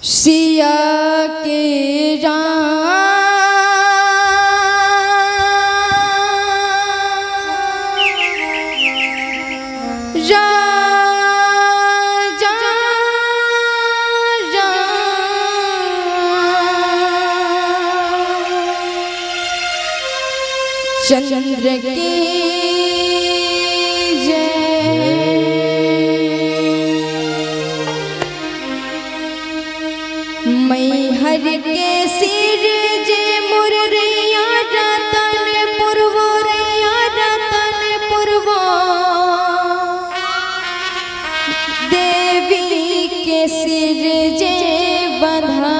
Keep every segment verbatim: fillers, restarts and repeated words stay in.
सिया के राम राजा राम चंद्र की जय। मैहर के सिरजे मुररिया रतन पुरवो रैया रतन पुरवो। देवी के सिरजे बंधा।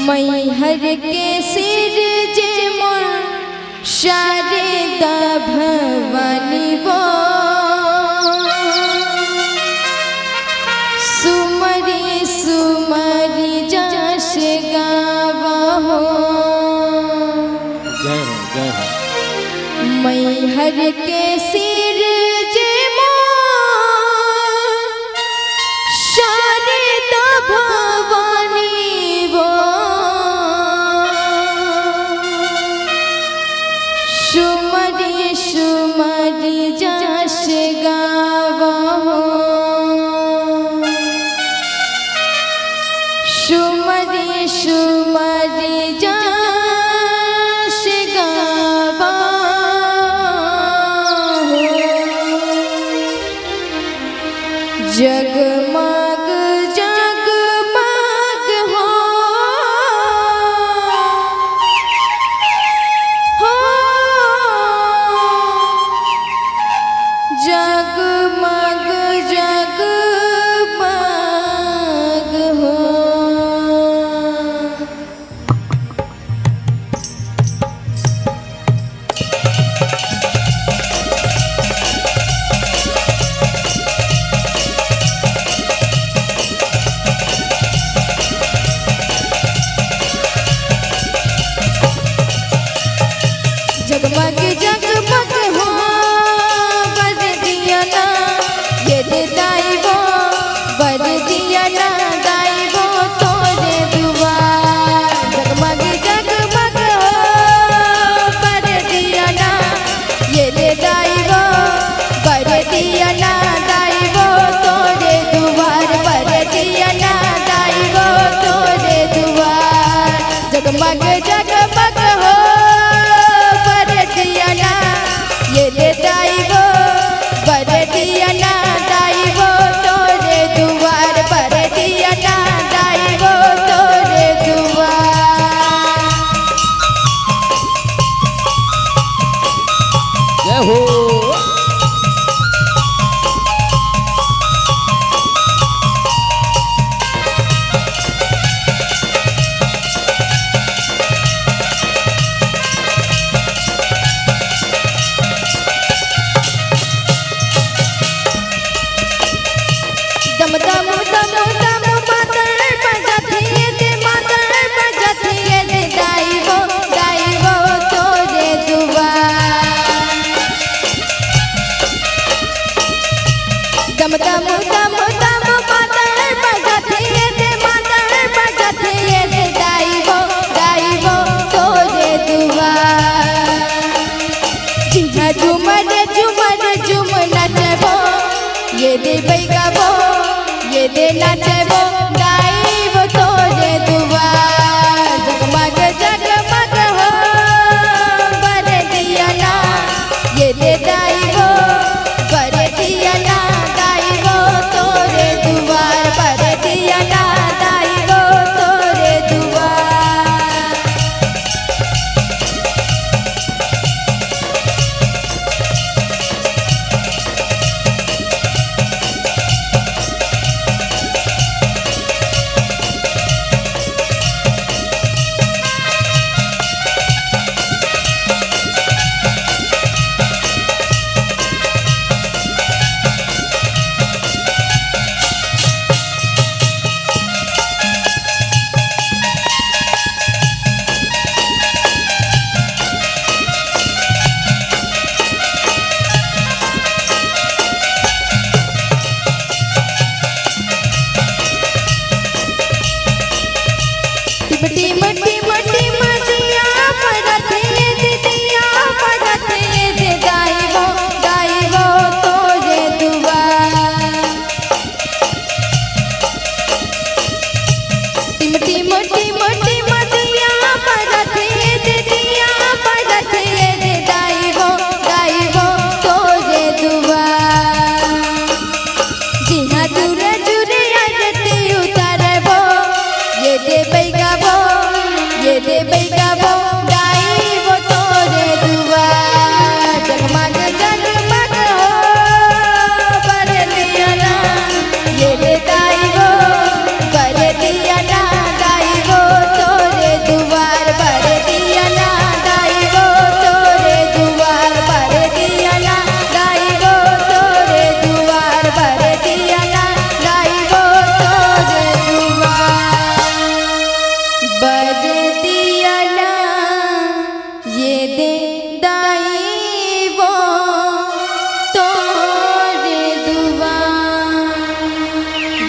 मैहर के सिरजे मुर शारदा भवानी वो। सुमरी सुमरी जश गावा हो। जय हो, जय हो। मैहर के सिरजे मोर शारदा भवानी वो। सुमरी सुमरी जश गावा हो। सुमरी सुमरी जश गावा हो। जगमग जगमग हो, हो। जगमग जगमग हो। जगमग जगमग हो बर दिया ना, ये दे दाई वो बर दिया ना, दाई वो तोरे दुआर। जगमग जगमग हो बर दिया ना, ये दे दाई वो बर दिया ना, दाई वो तोरे दुआर, बर दिया ना, दाई वो तोरे दुआर। जगमग जगमग हो बर दिया ना, ये दे दाई वो बर दिया ना, दाई वो तोरे दुआर, बर दिया ना, दाई वो तोरे दुआर। जय हो। दम दम दम दम मादल बजत हे दे, मादल बजत हे दे, दाई वो, दाई वो तोरे दुआर। दम दम दम दम मादल बजत हे दे, मादल बजत हे दे, दाई वो, दाई वो तोरे दुआर। झुमर झुमर झुम नचबो, ये दे बैगाबो, ये दे नचबो, गाइबो तोरे दुआर। जगमग जगमग हो बर दिया ना, ये दे दाइबो बर दिया ना, दाइबो तोरे दुआर, बर दिया ना, दाइबो तोरे दुआर।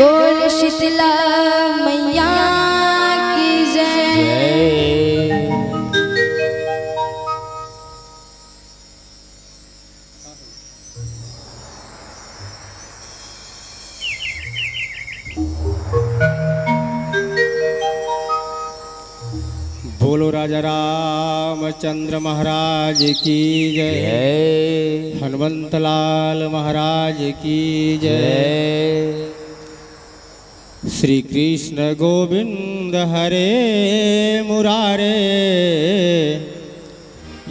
बोल शीतला मैया की जय। जय। बोलो राजा रामचंद्र महाराज की जय। जय। हनुमंत लाल महाराज की जय। जय। श्री कृष्ण गोविंद हरे मुरारे,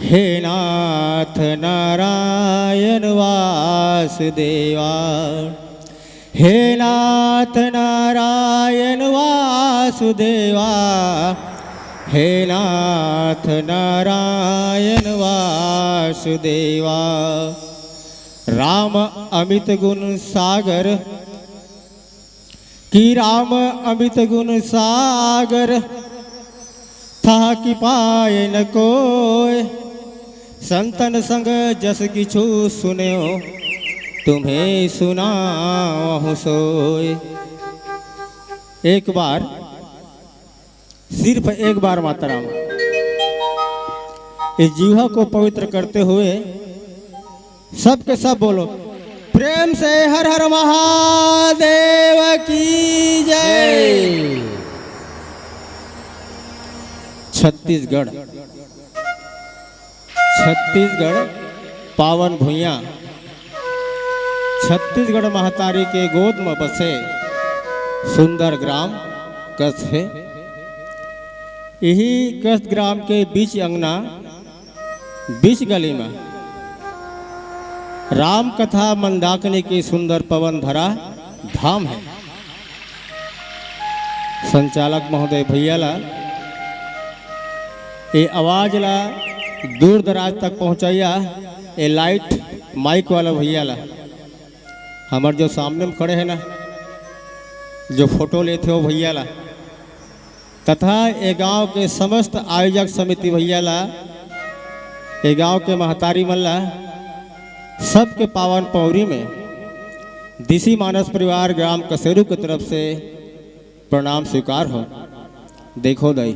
हे नाथ नारायण वासुदेवा, हे नाथ नारायण वासुदेवा, हे नाथ नारायण वासुदेवा। राम अमित गुण सागर, कि राम अमित गुण सागर, थाह कि पाए न कोय। संतन संग जस किछु सुन्यो, तुम्हें सुनावहु सोय। एक बार, सिर्फ एक बार माता राम, इस जीवा को पवित्र करते हुए सबके सब बोलो प्रेम से, हर हर महादेव की जय। जय। छत्तीसगढ़, छत्तीसगढ़ पावन भुइयां, छत्तीसगढ़ महतारी के गोद म बसे सुंदर ग्राम कस हे। इही कस ग्राम के बीच अंगना, बीच गली म राम कथा मंदाकिनी के सुंदर पवन धरा धाम हे। संचालक महोदय भैया ला, ए आवाज ला दूर दराज तक पहुंचइया, ए लाइट माइक वाला भैया ला, हमर जो सामने म खड़े हे ना, जो फोटो लेथे ओ भैया ला, तथा ए गांव के समस्त आयोजक समिति भैया ला, ए गांव के महतारी मन ला, सबके पावन पौरी में दिसी मानस परिवार ग्राम कसेरू के तरफ से प्रणाम स्वीकार हो। देखो दाई,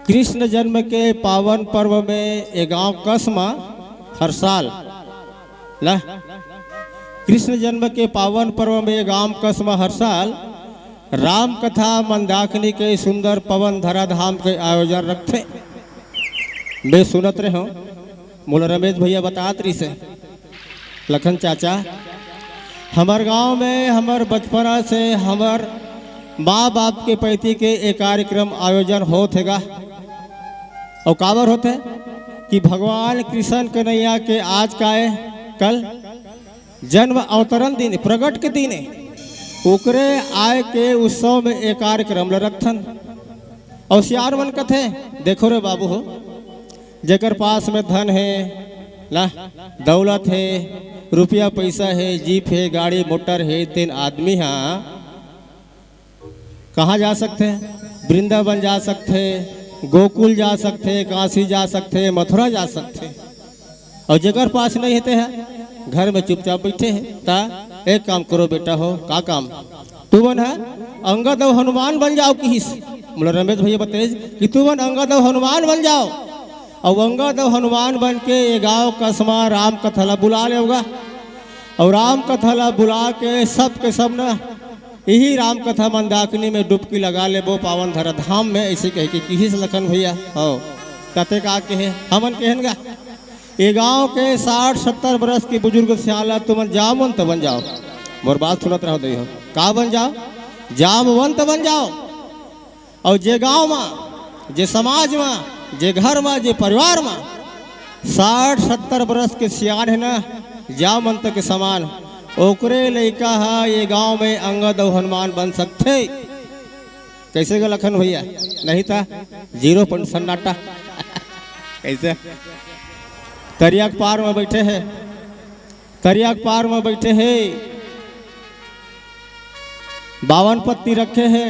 कृष्ण जन्म के पावन पर्व में ए गांव कस म हर साल ना, कृष्ण जन्म के पावन पर्व में ए गांव कस म हर साल राम कथा मंदाकिनी के सुंदर पवन धरा धाम के आयोजन रखथे। मैं सुनत रहे हूँ, मोला रमेश भैया बतात रहिस हे, लखन चाचा, हमर गांव में हमर बचपना से हमर माँ बाप के पैती के ए कार्यक्रम आयोजन होत हे गा। अउ काबर होत हे कि भगवान कृष्ण कन्हैया के आज काय, कल जन्म अवतरण दिन, प्रगट के दिन हे, ओकरे आय के उत्सव में ए कार्यक्रम ल रखथन। अउ सियान मन कथे, देखो रे बाबू हो, जेकर पास में धन हे ना, दौलत हे, रुपया पैसा हे, जीप हे, गाड़ी मोटर हे, तेन आदमी हा कहाँ जा सकथे? वृंदावन जा सकथे, गोकुल जा सकथे, काशी जा सकथे, मथुरा जा सकथे। अउ जेकर पास नहीं हे ते ह घर में चुपचाप बैठे हे। त एक काम करो बेटा हो, का काम? तुमन ह अंगद अउ हनुमान बन जाव किहिस। मोला रमेश भैया बताइस कि तुमन अंगद अउ हनुमान बन जाव। अउ अंगद अउ हनुमान बन के ए गांव कस म राम कथा ला बुला लेव गा। अउ राम कथा ला बुला के सब के सब न इही राम कथा मंदाकिनी में डुबकी लगा लेबो पावन धरा धाम में, अइसे कहिके किहिस लखन भैया। हव, कते का केहे, हमन केहेन गा, ए गांव के साठ सत्तर बरस के बुजुर्ग सियान ला तुमन जामवंत बन जाव। मोर बात सुनत रहो दई हो, का बन जाव? जामवंत बन जाव। अउ जे गांव म, जे समाज म, जे घर म, जे परिवार म साठ सत्तर बरस के सियान हे ना, जामवंत के समान, ओकरे लइका ह ये गांव में अंगद अउ हनुमान बन सकथे। कइसे गा लखन भैया? नहीं त जीरो पॉइंट सन्नाटा। कइसे? तरिया के पार म बइठे हे, तरिया के पार म बइठे हे, बावन पत्ती रखे हे,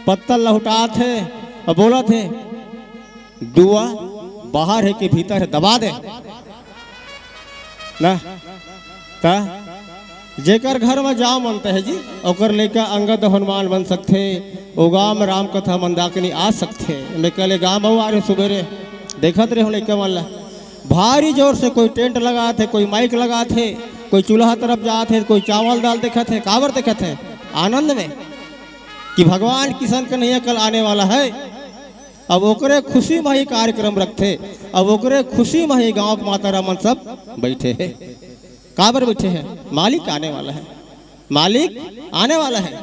पत्तल लहुटात हे अउ बोलत हे, दुआ बाहर हे कि भीतर हे, दबा दे ना। त जेकर घर म जाम बनता है जी, ओकर लइका अंगद हनुमान बन सकथे, ओ गांव म राम कथा मंदाकिनी आ सकथे। मैं कल ए गांव म आ रहे सुबेरे, देखत रहे लइका मन ला, भारी जोर से कोई टेंट लगात हे, कोई माइक लगात हे, कोई चूल्हा तरफ जात हे, कोई चावल दाल देखत हे। काबर देखत हे? आनंद में कि भगवान किशन कन्हैया कल आने वाला है। अब ओकरे खुशी म ही कार्यक्रम रखथे, अब ओकरे खुशी म ही गांव के माता राम मन सब बैठे हे। काबर बैठे हे? मालिक आने वाला है, मालिक आने वाला है,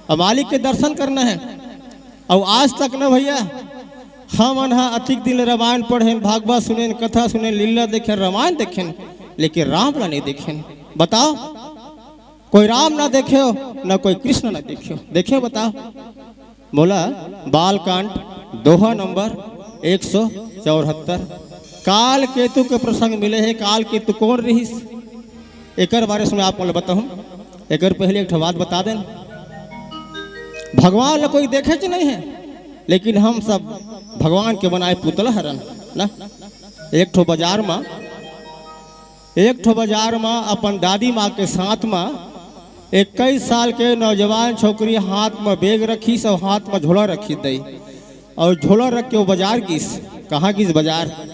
अब मालिक के दर्शन करना है। अब आज तक न भैया, हमन ह अतिक दिन ले रामायण पढ़ेन, भागवत सुनेन, कथा सुनेन, लीला देखेन, रामायण देखेन, लेकिन राम ला नहीं देखेन। बताओ, कोई राम ना देखे हो, ना कोई कृष्ण ना देखे हो, देखे हो? बताओ। मोला बालकांड दोहा नंबर एक सौ चौहत्तर, काल केतु के प्रसंग मिले हे। काल केतु कौन रहिस, एकर बारे में आप मोला बताहूं। एकर पहले एक ठो बात बता देन, भगवान ला कोई देखे च नहीं है, लेकिन हम सब भगवान के बनाए पुतला हरन ना। एक ठो बाजार म एक ठो बाजार म अपन दादी माँ के साथ म इक्कीस साल के नौजवान छोकरी हाथ म बैग रखिस अउ हाथ म झोला रखिस दई, अउ झोला रख के वो बाजार गिस। कहाँ गिस बाजार?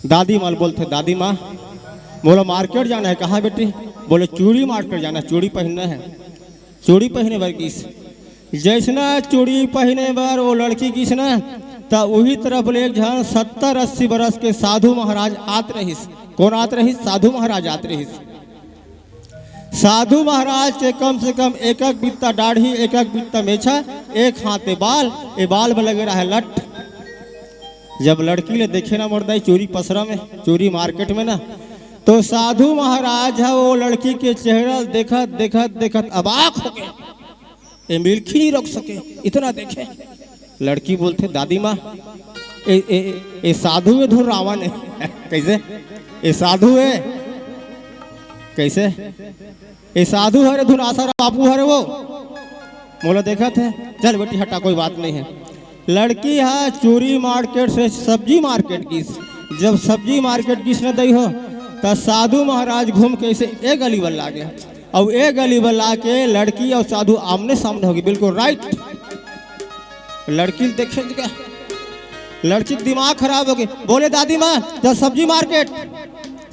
दादी माँ ल बोलथे, "दादी माँ, मोला मार्केट जाना है।" "कहाँ बेटी?" बोले, "चूड़ी मार्केट जाना है, चूड़ी पहनना है।" चूड़ी पहने बर गिस। जैसना चूड़ी पहने बर वो लड़की गिस ना, त उही तरफ ले एक झन सत्तर अस्सी बरस के साधु महाराज आत रहिस। कौन आत रहिस? साधु महाराज आत रहिस। साधु महाराज के कम से कम एक एक बित्ता दाढ़ी, एक एक बित्ता मेछा, एक हाथ ए बाल, ए बाल में लगे रहे लट। जब लड़की ले देखे ना मोर दाई चूरी पसरा में, चूरी मार्केट में ना, तो साधु महाराज ह वो लड़की के चेहरा ल देखत, देखत, देखत अबाक हो गए। ए मिलखी नहीं रोक सके, इतना देखे। लड़की बोलथे, "दादी माँ, ए, ए, ए साधु ए धुन रावण है।" कैसे? "ए साधु है।" कैसे? "ए साधु हरे धुन आसाराम बापू हरे वो।" मोला देखत हे, "चल बेटी हटा, कोई बात नहीं है।" लड़की ह चूरी मार्केट से सब्जी मार्केट गिस। जब सब्जी मार्केट गिस न दई हो, त साधु महाराज घूम के ऐसे ए गली बल्ला गे। अउ ए गली बल्ला के लड़की अउ साधु आमने सामने होगे, बिल्कुल राइट। लड़की ल देखे जगह, लड़की के दिमाग खराब होगे। बोले, "दादी माँ, चल सब्जी मार्केट।"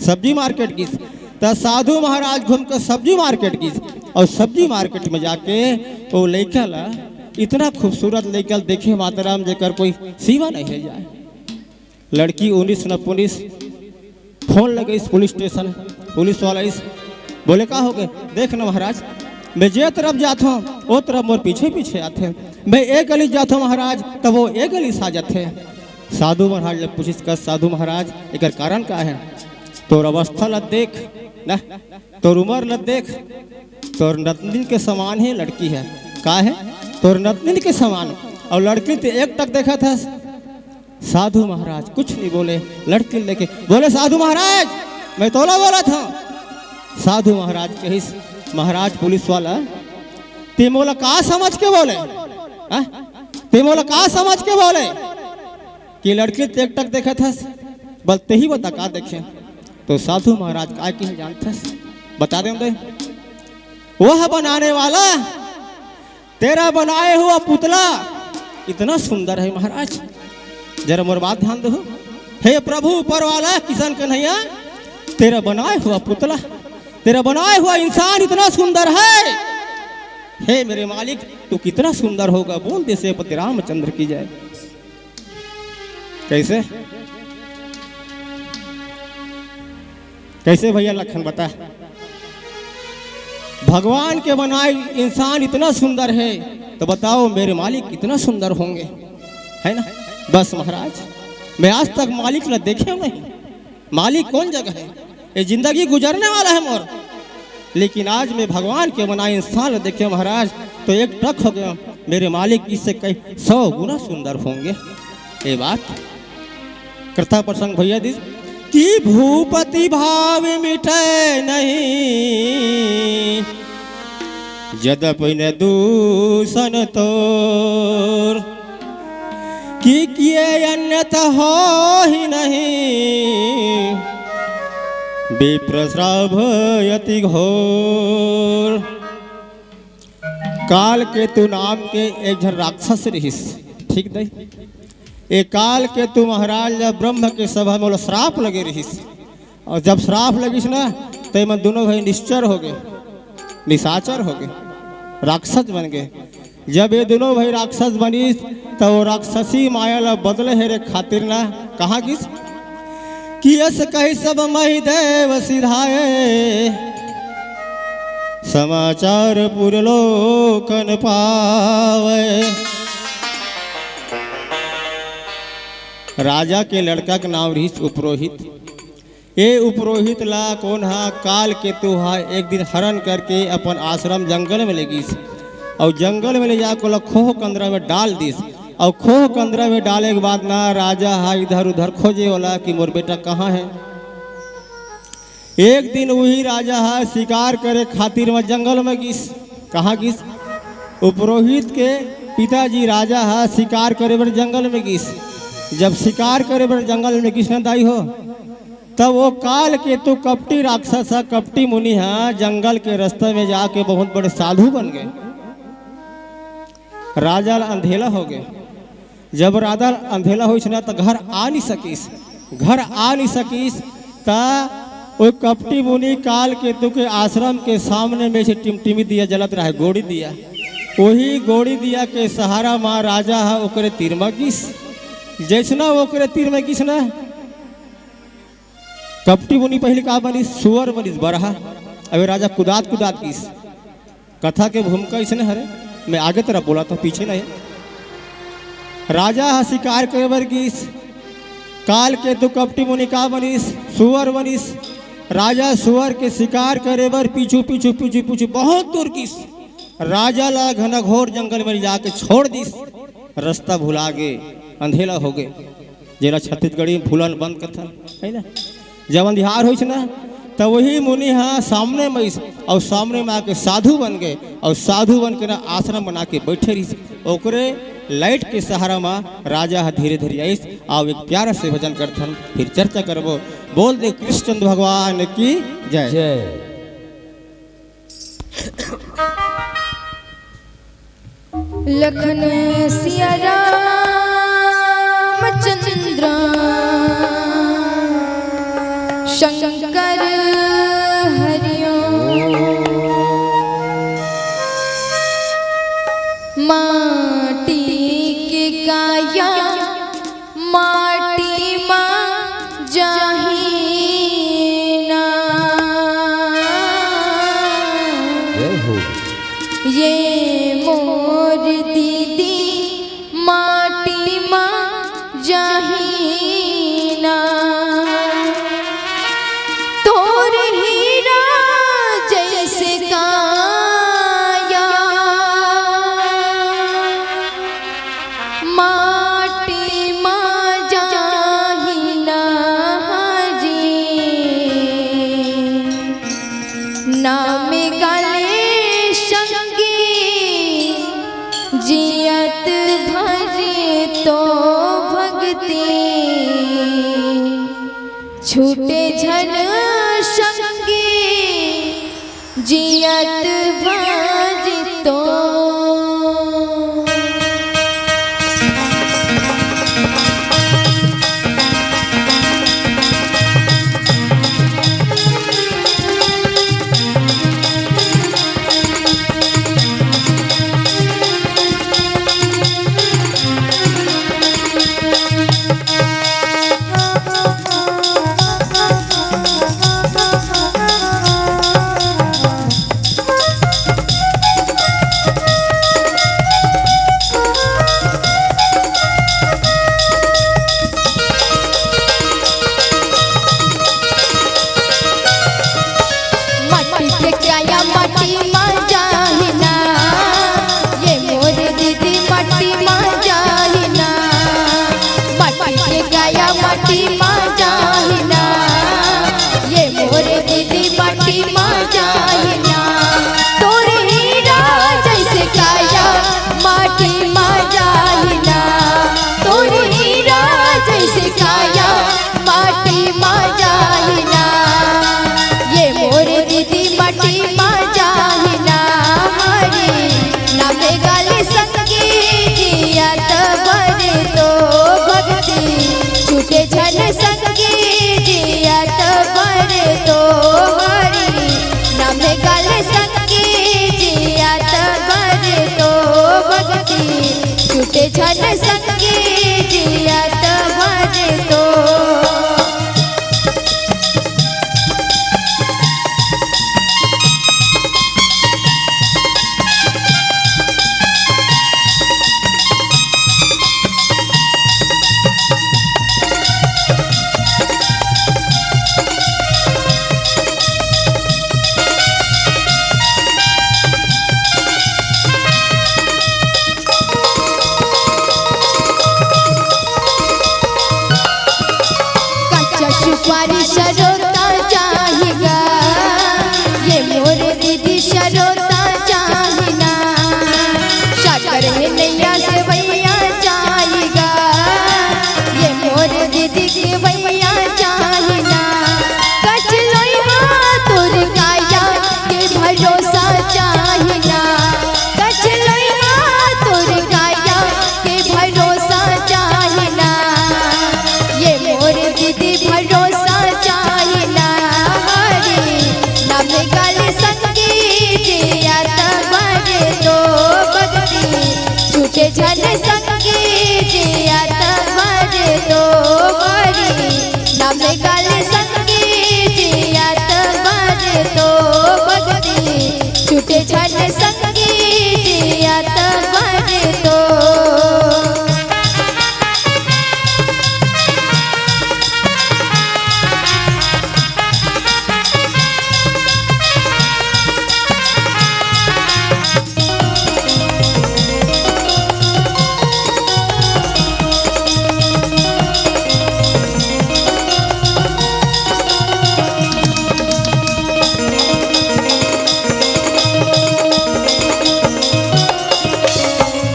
सब्जी मार्केट गिस, त साधु महाराज घूम के सब्जी मार्केट गिस, अउ सब्जी मार्केट में जाके वो लइका ला इतना खूबसूरत लइका ल देखे माताराम, जेकर कोई सीमा नहीं है जाए। लड़की उन्नीस न पुलिस फोन लगइस पुलिस स्टेशन, पुलिस वाला आइस, बोले, "का हो गए?" "देख न महाराज, मैं जे तरफ जात हूँ, वो तरफ मोर पीछे पीछे आथे। मैं ए गली जात हूँ महाराज, तब वो ए गली से आ जाथे।" साधु महाराज ले पूछिस, "का साधु महाराज, एकर कारण का है?" "तोर अवस्था ल देख ना, तोर उम्र ल देख, तोर नतनिन के समान हे लड़की ह।" "का हे?" "तोर नतनिन के समान।" "अउ लड़की ते एक टक देखत हस?" साधु महाराज कुछ नहीं बोले, लड़की लेके बोले, "साधु महाराज, मैं तोला बोलत हूँ।" साधु महाराज कहिस, "महाराज पुलिस वाला, ते मोला का समझ के बोले? हाँ? ते मोला का समझ के बोले कि लड़की ते एक टक देखत हस? बल तेही बता का देखे।" तो साधु महाराज का कहे जानथस, बता दे दे। "वह बनाने वाला, तेरा बनाए हुआ पुतला इतना सुंदर है महाराज।" जरा मोर बात ध्यान दो। "हे प्रभु ऊपर वाला किशन कन्हैया, तेरा बनाए हुआ पुतला, तेरा बनाए हुआ इंसान इतना सुंदर है। हे मेरे मालिक, तू कितना सुंदर होगा।" बोल दे सेनापति रामचंद्र की जय। कैसे, कैसे भैया लखन बता, भगवान के बनाए इंसान इतना सुंदर है, तो बताओ मेरे मालिक कितना सुंदर होंगे, है ना? बस महाराज, मैं आज तक मालिक ला देखे नहीं। मालिक कौन जगह है? ये जिंदगी गुजरने वाला है मोर, लेकिन आज मैं भगवान के बनाए इंसान ला देखे महाराज, तो एक टक हो गया। मेरे मालिक इससे कई सौ गुना सुंदर होंगे। ये बात कृता प्रसंग भैया दी कि भूपति भाव मिटे नहीं, जदपि न दूषण तोर, कि किए अन्यथा हो ही नहीं, विप्र श्राप अति घोर। काल केतु नाम के एक झन राक्षस रिहिस। ठीक दई, ए काल केतु महाराज ला ब्रह्म के सभा में ओला श्राप लगे रिहिस। अउ जब श्राप लगिस ना, त एमन दूनों भाई निश्चर होगे, निशाचर होगे, राक्षस बन गे। जब ए दूनों भाई राक्षस बनिस, त ओ राक्षसी माया ला बदले हेरे खातिर ना कहाँ गिस कि अस कहि सब महि देव सिधाए, समाचार पुर लोकन पावे। राजा के लड़का के नाम रिहिस उपरोहित। ए उपरोहित ला कोन हा, काल केतु हा एक दिन हरण करके अपन आश्रम जंगल में ले गिस, अउ जंगल में ले जाके ओला खोह कंदरा में डाल दिस। अउ खोह कंदरा में डाले के बाद ना राजा हा इधर उधर खोजे ओला कि मोर बेटा कहाँ हे। एक दिन उही राजा हा शिकार करे खातिर म जंगल में गिस। कहाँ गिस? उपरोहित के पिताजी राजा हा शिकार करे बर जंगल में गिस। जब शिकार करे बर जंगल में गिस ना दाई हो, तब ओ काल केतु कपटी राक्षस हा, कपटी मुनि हा जंगल के रस्ता में जाके बहुत बड़े साधु बन गे। राजा ला अंधेला होगे। जब राजा ला अंधेला होइस ना, त घर आ नहीं सकिस। घर आ नहीं सकिस, त ओ कपटी मुनि काल केतु के आश्रम के सामने में से टिमटिमी दिया जलत रहे, गोड़ी दिया। ओही गोड़ी दिया के सहारा मा राजा हा ओकरे तीर मा गिस। जैसना ओकरे तीर मा गिस ना, कपटी मुनि पहिली का बनिस? सुअर बनिस, बरहा। अबे राजा कुदात कुदात गिस। कथा के भूमिका इसने हरे, मैं आगे तरफ बोला था, पीछे नहीं। राजा हा शिकार करे बर गिस, काल केतु कपटी मुनि का बनिस? सुअर बनिस। राजा सुअर के शिकार करे बर पीछू पीछू पीछू पीछू बहुत दूर गिस। राजा ला घनघोर जंगल में जाके छोड़ दिस। रस्ता भुला गे, अंधेला हो गे। जेला छत्तीसगढ़ी में भूलन बंद कथन, है ना? जब अंधियार होइस ना, त वही मुनि हा सामने में आइस, अउ सामने में आके साधु बन गे, अउ साधु बन के ना आश्रम बना के बैठे रहिस। ओकरे लाइट के सहारा मा राजा हा धीरे धीरे आइस। अउ एक प्यारा से भजन करथन, फिर चर्चा करबो। बोल दे कृष्णचंद्र भगवान की जय। जय। लखन सिया रामचंद्र शंकर हरिओ। माटी के काया माटी मा जाही ना। जय हो। ये मोर दीदी माटी मा जाही ना। तोर हीरा जैसे काया माटी मा जाही ना जी। नाम गाले संगी जियत भर तो भक्ति छूटे झन संगी जियत भजतो। सुपारी सरोता चाही गा, ये मोर दीदी सरोता चाही ना। सागर हे नैया सेवैया चाही गा, ये मोर दीदी सेवैया चाही ना। कचलोई हा तोर काया के भरोसा चाही ना। कचलोई हा तोर काया के भरोसा चाही ना। ये मोर दीदी भरोसा चाही ना। हरी नाम गाल संगी जिया तबर तो भक्ति छूटे झन संगी जिया तबर तो हरी नाम गाल संगी जिया तबर तो भक्ति छूटे झन संगी जिया तबर तो।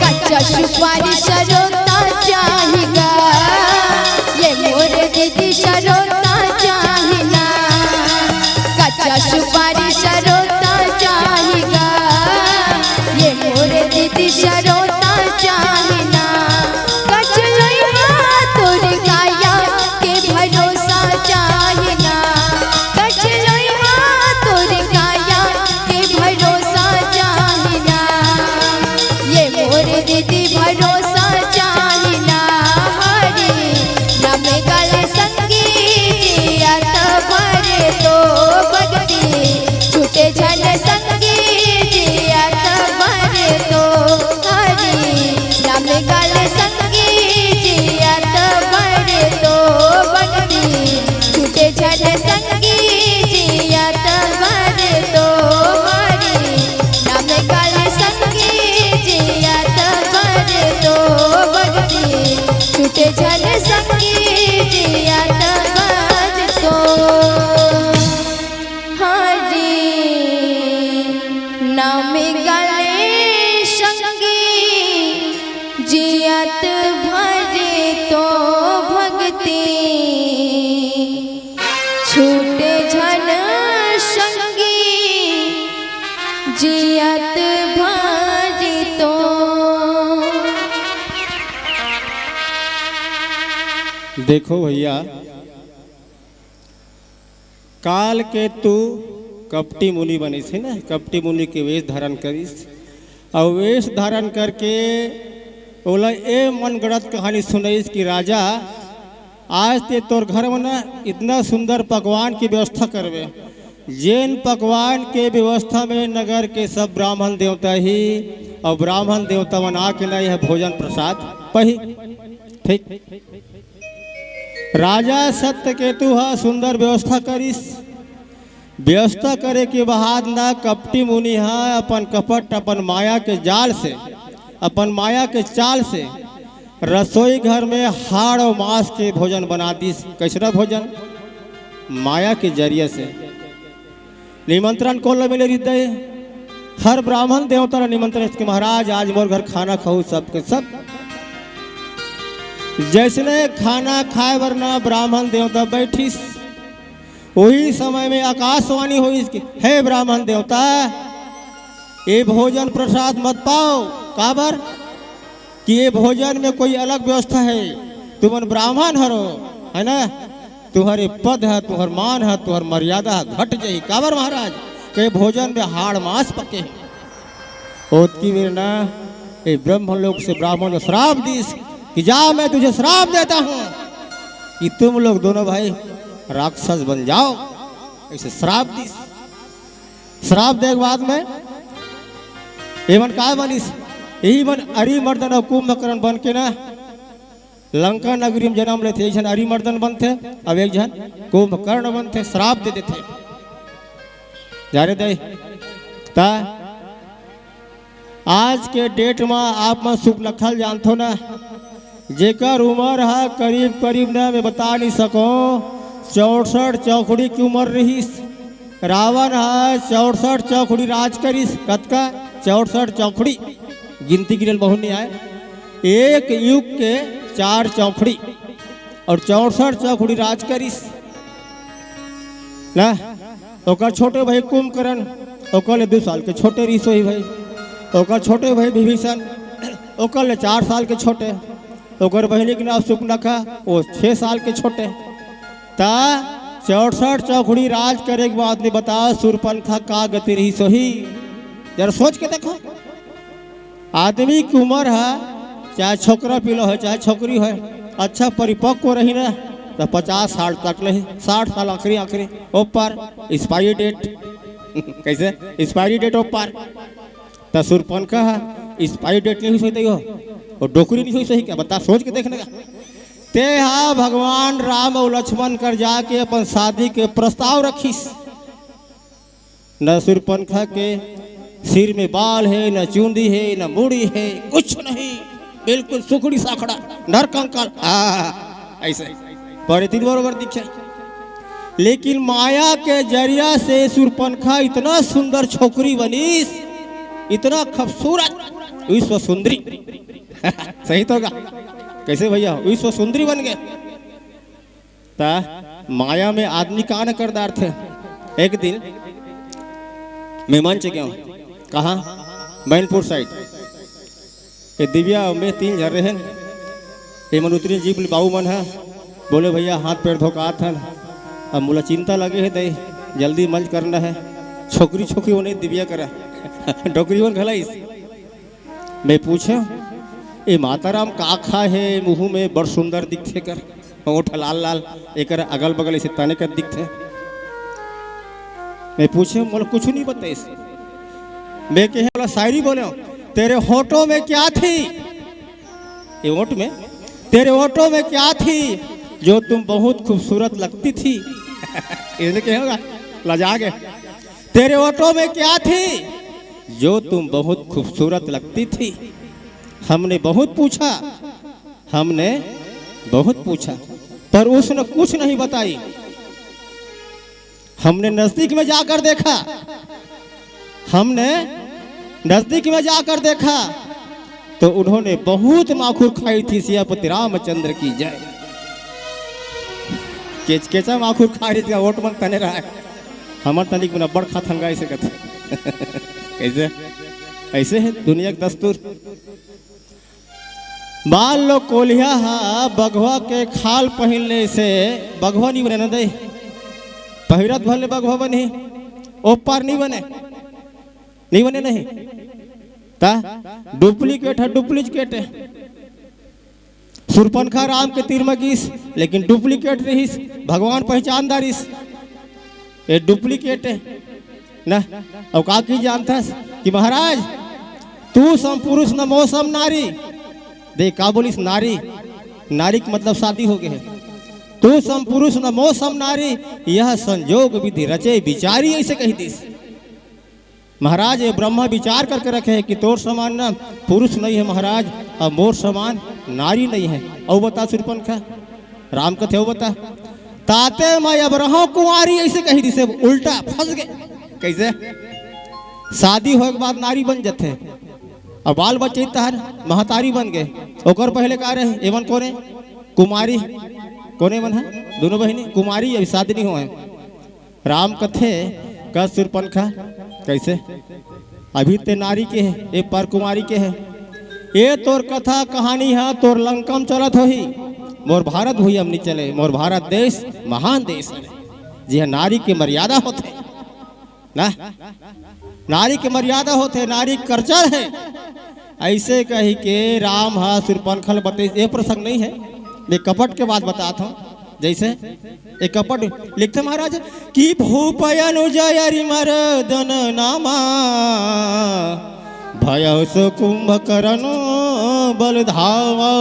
कच्चा सुपारी सरोता चाही गा, ये मोर दीदी सरोता चाही ना। कच्चा सुपारी सरोता चाही गा, ये मोर दीदी सरोता चाही ना। कचलोई हा तोर काया के भरोसा चाही ना। कचलोई हा तोर काया के भरोसा चाही ना। ये मोर दीदी भरोसा चाही ना। हरी नाम गाल संगी जिया तबर तो भक्ति छूटे झन संगी जिया तबर तो हरी नाम गाल संगी जिया तबर तो भक्ति छूटे झन संगी जिया तबर तो हरी नाम गाल संगी जिया तबर तो भक्ति छूटे झन संगी जिया तबर तो हरी नाम गाल संगी जियत भर तो भक्ति छूटे झन संगी जियत भर तो। देखो भैया, काल केतु कपटी मुनि बनिस हे ना, कपटी मुनि के वेश धारण करिस। अउ वेश धारण करके ओला ए मनगढ़ंत कहानी सुनइस कि राजा, आज ते तोर घर में ना इतना सुंदर पकवान की व्यवस्था करबे, जेन पकवान के व्यवस्था में नगर के सब ब्राह्मण देवता ही अउ ब्राह्मण देवता मन आके ना यह भोजन प्रसाद पही। ठीक, राजा सत्यकेतु ह सुंदर व्यवस्था करिस। व्यवस्था करे के बाद ना कपटी मुनि ह अपन कपट, अपन माया के जाल से, अपन माया के चाल से रसोई घर में हाड़ अउ मांस के भोजन बना दिस। कैसना भोजन? माया के जरिया से। निमंत्रण कोन ला मिले रिहिस? हर ब्राह्मण देवता ला निमंत्रण कि महाराज, आज मोर घर खाना खाहू, सबके सब। जैसने खाना खाए बर ना ब्राह्मण देवता बैठिस, वही समय में आकाशवाणी होइस कि हे ब्राह्मण देवता, ये भोजन प्रसाद मत पाओ। काबर? कि ये भोजन में कोई अलग व्यवस्था है। तुमन ब्राह्मण हरो, है ना? तुम्हरे पद ह, तुम्हर मान ह, तुम्हर मर्यादा ह घट जाही। काबर महाराज? के भोजन में हाड़ मांस पके हे। ओतकी बेर ना, ए ब्रह्म लोक से ब्राह्मण को श्राप दिस कि जा, मैं तुझे श्राप देता हूँ कि तुम लोग दोनों भाई राक्षस बन जाओ। ऐसे श्राप दिस। श्राप दे के बाद में एमन काय बनिस? यही मन अरिमर्दन अउ कुंभकर्ण बन के ना लंका नगरी में जन्म लेथे। एक झन अरिमर्दन बनथे, अब एक झन कुंभकर्ण बनथे, श्राप दे देथे। जाने दे ता आज के डेट में आप मन सुपनखल जानथो ना, जेकर उम्र ह करीब करीब ना, मैं बता नहीं सको, चौसठ चौखड़ी के उमर रहिस। रावण ह चौसठ चौखड़ी राज करिस। कतका? चौसठ चौखड़ी। गिनती गिनल बहुत नहीं आए। एक युग के चार चौखड़ी और चौसठ चौखड़ी राज करिस ना। ओकर छोटे भाई कुंभकर्ण, ओकर ले दू साल के छोटे रहिस होही भाई। ओकर छोटे भाई विभीषण, ओकर ले चार साल के छोटे। ओकर बहिनी के नाम सुपनखा, वो छह साल के छोटे। ता चौसठ चौखड़ी राज करे के बाद में बता, सुरपनखा का गति रहिस होही? जरा सोच के देखो, आदमी की उम्र है, चाहे छोकरा पीलो है, चाहे छोकरी है, अच्छा परिपक्व रही ना, तो पचास साठ तक ले, साठ साल आखिरी, आखिरी ऊपर एक्सपायरी डेट। कैसे? एक्सपायरी डेट ऊपर। त सुरपनखा ह एक्सपायरी डेट नहीं होई सही हो, और डोकरी नहीं होई सही क्या? बता, सोच के देखने का। ते हा भगवान राम और लक्ष्मण कर जाके अपन शादी के प्रस्ताव रखिस। न सुरपनखा के सिर में बाल है, न चूंदी है, न मुड़ी है, कुछ नहीं, बिल्कुल सुखड़ी साखड़ा, नर कंकाल। आ, ऐसे बड़े दिन बरोबर दिखे। लेकिन माया के जरिया से सुरपनखा इतना सुंदर छोकरी बनिस, इतना खूबसूरत, विश्व सुंदरी। सही तो का? कैसे भैया, विश्व सुंदरी बन गए। ता माया में आदमी का न कर डारथे। एक दिन मैं मंच गया हूँ, कहाँ? मैनपुर साइड। ये दिव्या और मैं तीन जन रहे। ये मन उतरी जीप ले बाबू मन है, बोले, "भैया, हाथ पैर धोकात हन, अब मोला चिंता लगे है दे, जल्दी मंच करना है।" छोकरी छोकरी होने दिव्या करा, डोकरी होन घलाइस। मैं पूछे, "ए माता राम, का खा है मुंह में, बड़ सुंदर दिखथे कर, ओठ लाल लाल, एकर अगल बगल ऐसे तने कर दिखथे?" मैं पूछे, मोला कुछ नहीं बताइस। मैं कहे, "बोला, शायरी बोले, तेरे होठों में क्या थी?" ये ओठ में, "तेरे ओठों में क्या थी जो तुम बहुत खूबसूरत लगती थी?" इसने कहे होगा, लजा गए। "तेरे ओठों में क्या थी जो तुम बहुत खूबसूरत लगती थी?" हमने बहुत पूछा, हमने बहुत पूछा, पर उसने कुछ नहीं बताई। हमने नजदीक में जाकर देखा, हमने नजदीक में जाकर देखा तो उन्होंने बहुत माखुर खाई थी। सियापति रामचंद्र की जय। केचकेचा माखुर खा रही थी, ओट मन तने रहा है। हमर तनिक मन अब्बड़ खाथन गा, ऐसे कथे। कैसे? ऐसे है दुनिया के दस्तूर। मान लो कोलिहा हा बघवा के खाल पहिन ले से बघवा नहीं बने ना दे, पहिरत भर ले बघवा बनी, ओ पार नहीं बने, नहीं बने नहीं। ता डुप्लीकेट है, डुप्लीकेट है। सुरपनखा राम के तीर म गिस, लेकिन डुप्लीकेट रहिस, भगवान पहचान डारिस, ये डुप्लीकेट है ना। अउ का की जानथस कि महाराज, "तू सम पुरुष न मो सम नारी।" देख का बोलिस, नारी, नारी के मतलब शादी हो गए है। "तू सम पुरुष न मो सम नारी, यह संजोग विधि रचे विचारी," ऐसे कह दिस। महाराज, ये ब्रह्मा विचार करके रखे हैं कि तोर समान ना पुरुष नहीं है महाराज, और मोर समान नारी नहीं है। अउ बता सुरपनखा, राम कथे अउ बता। "ताते मैं अब रहूं कुंवारी," ऐसे कही दिसे, उल्टा फंस गए। कैसे? शादी होए के बाद नारी बन जाते, अब बाल बच्चे तहर महतारी बन गए। ओकर पहले का रहे? एमन कोने? कुमारी। कोने मन है? दोनों बहिनी कुमारी, अभी शादी नहीं हुआ है। राम कथे, "का सुरपनखा, कैसे? अभी ते नारी के है, ए पर कुमारी के है। ए तोर कथा कहानी हा तोर लंका म चलत होही, मोर भारत भूमि म नहीं चले। मोर भारत देश महान देश है, जिहा नारी के मर्यादा होथे ना, नारी के मर्यादा होथे, नारी कल्चर है।" ऐसे कही के राम हा सुरपनखा ल बते, ये प्रसंग नहीं है, मैं कपट के बात बतात हूँ। जैसे एक कपट लिखते महाराज कि भूप अनुज अरि मरदन नामा, भयउ सो कुंभकरन बल धावा,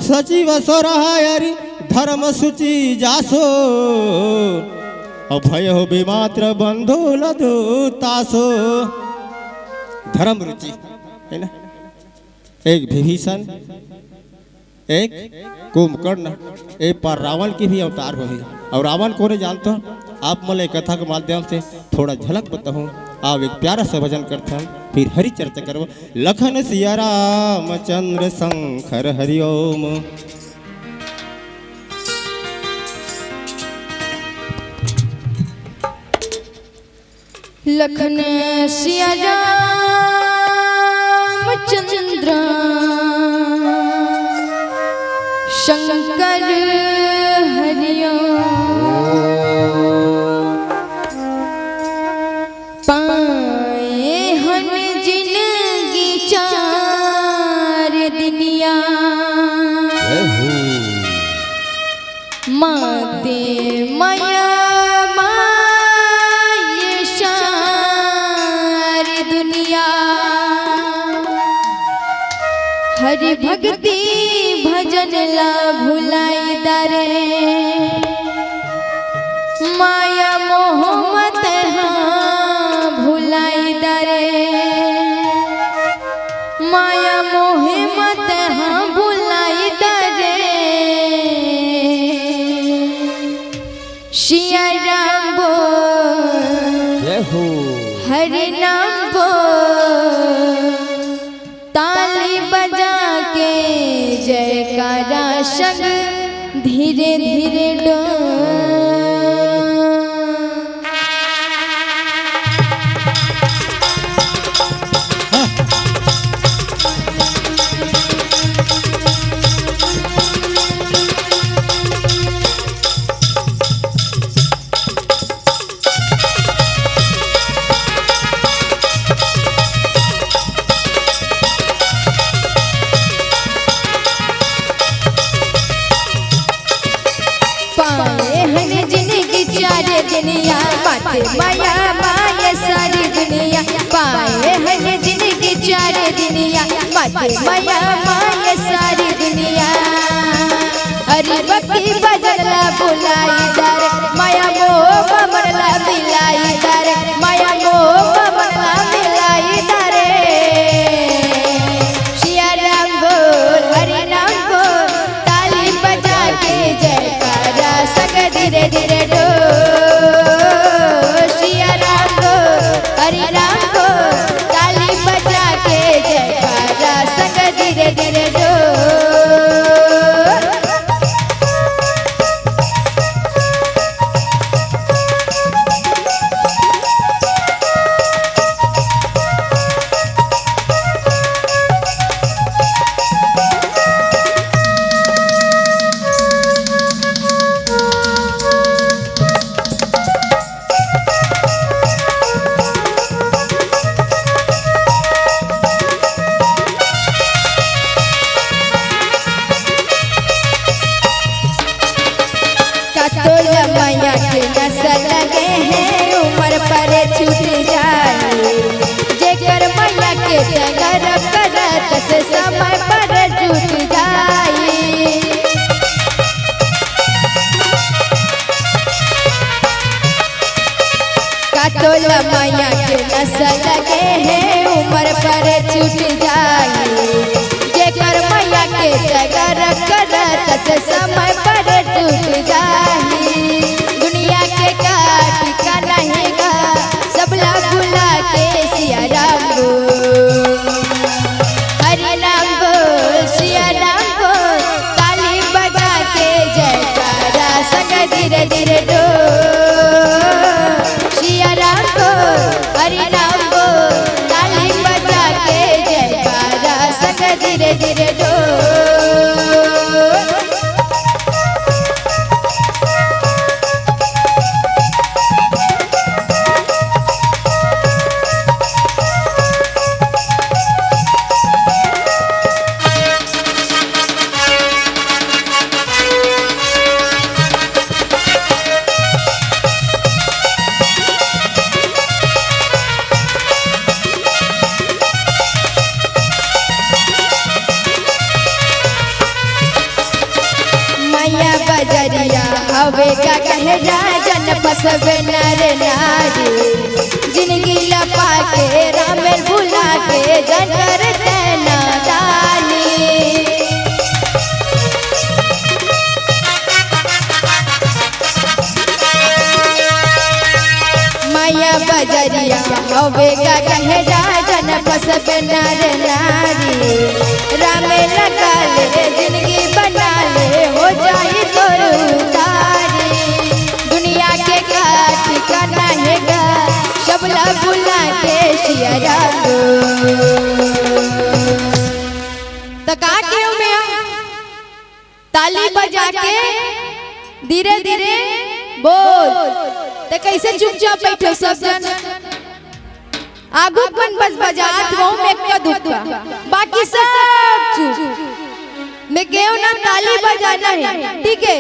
सचिव सोरह अरि धर्म सुचि जासो, अउ भयउ विमात्र बंधु लदु तासो। धर्म रुचि है ना, एक विभीषण एक कुंभकर्ण, ए पार रावण के भी अवतार होही। अउ रावण कोन हे जानथव? आप मन ल ए कथा के माध्यम से थोड़ा झलक बताहूं। आप एक प्यारा सा भजन करथन, फिर हरि चर्चा करबो। लखन सिया रामचंद्र शंकर हरिओम। लखन सिया रामचंद्र शंकर हरिओम। पाए हन जिनगी चार दिनिया। जय हो। माते मया माये सारी दुनिया। हरि भक्ति भजन ला भुलाई दारे। माया मोह मत हाँ भुलाई दारे। माया मोह मत हाँ भुलाई दारे। सिया राम बोल, जय हो। हरि नाम बोल, ताली बजा के जयकारा संग धीरे धीरे डोल। पाए हन जिनगी चार दिनिया, माते मया माये सारी दुनिया। पाए हन जिनगी चार दिनिया, माते मया माये सारी दुनिया। हरि भक्ति भजन ला भुलाई दारे, माया मोह मन ला मिलाई दारे, माया मोह मन ला मिलाई दारे। सिया राम बोल, हरि नाम बोल, ताली बजा के जयकारा संग धीरे धीरे डोल। सिया राम बोल, हरि नाम बोल, ताली बजा के जयकारा संग धीरे धीरे डोल। का तोला मया के नसा लगे हे, उमर पर छूट जाए। जेकर मया के जगरब करत से समय पर जुट जाए। का तोला मया के नसा लगे हे, उमर पर छूट जाए। जेकर मया के जगरब करत से समय पर जुट जाए। दुनिया के का ठिकाना हे गा, सब ला भुला के सिया राम बोल। हरि नाम बोल, सिया राम बोल, ताली बजा के जयकारा संग धीरे धीरे डोल। सिया राम बोल, हरि नाम बोल, ताली बजा के जयकारा संग धीरे धीरे डोल। मया बजरिया हवे का कहे राजन फसबे नर नारी। जिनगी ला पाके रामेल भुला के जन करते नादानी। अबे का कहे राजन फसबे नर नारी, रामे लगा ले जिंदगी बना ले, हो जाई तोर उतारी। दुनिया के का ठिकाना हे गा, सबला बुला के सिया राम। त का केहूं मैं? ताली बजा के धीरे धीरे बोल। त कैसे चुपचाप बैठे सब जन? आगू मन बस बजात हो में का दुख का, बाकी सब चुप। मैं केहूं ना ताली बजाना है, ठीक है?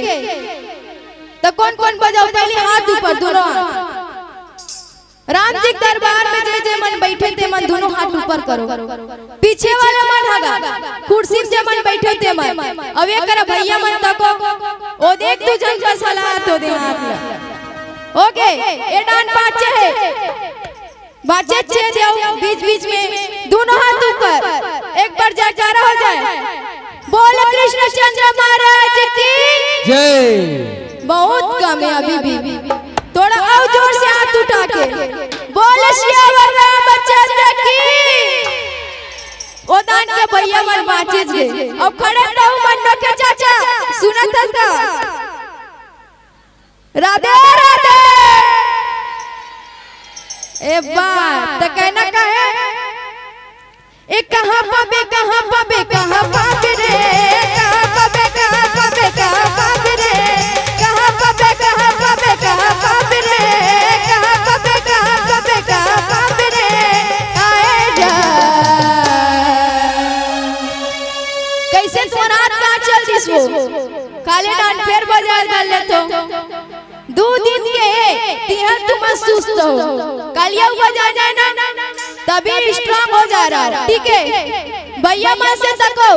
त कौन कौन बजाओ, पहले हाथ ऊपर, दोनों हाथ। राम जी के दरबार में जे जे मन बैठे ते मन दोनों हाथ ऊपर करो। पीछे वाला मन हगा, कुर्सी में जे मन बैठे ते मन। अब ये करा भैया मन तको, ओ देख तू जन का सलाह तो दे हाथ ला। ओके, ए डान पाछे है, पाछे छे देव बीच बीच में, दोनों हाथ ऊपर, एक बार जयकारा हो जाए। बोल कृष्णचंद्र महाराज की। जय। बहुत कम है अभी भी, थोड़ा और जोर से हाथ उठा के बोल सियावर रामचंद्र की। ओ दान के भैया मन बाँचिस गे। अब खड़े रहू मन के चाचा, सुनत हस त। राधे राधे। ए बा, त कहना का है? ए कहाँ पाबे, कहाँ पाबे, कहाँ पाबे रे? कहाँ पाबे, कहाँ पाबे, कहाँ पाबे रे? कहाँ पाबे, कहाँ पाबे, कहाँ पाबे रे? कहाँ पाबे, कहाँ पाबे, कहाँ पाबे रे? आए जा। कैसे तोर हाथ कहाँ चल दिस वो? काले डांड फेर बजाए डाल ले तो। दू दिन के हे, तिहर तुमन सुस्त हो। कालिया बजा जाए ना, तभी स्ट्रांग हो जा रहा है, ठीक है? भैया मन से तको,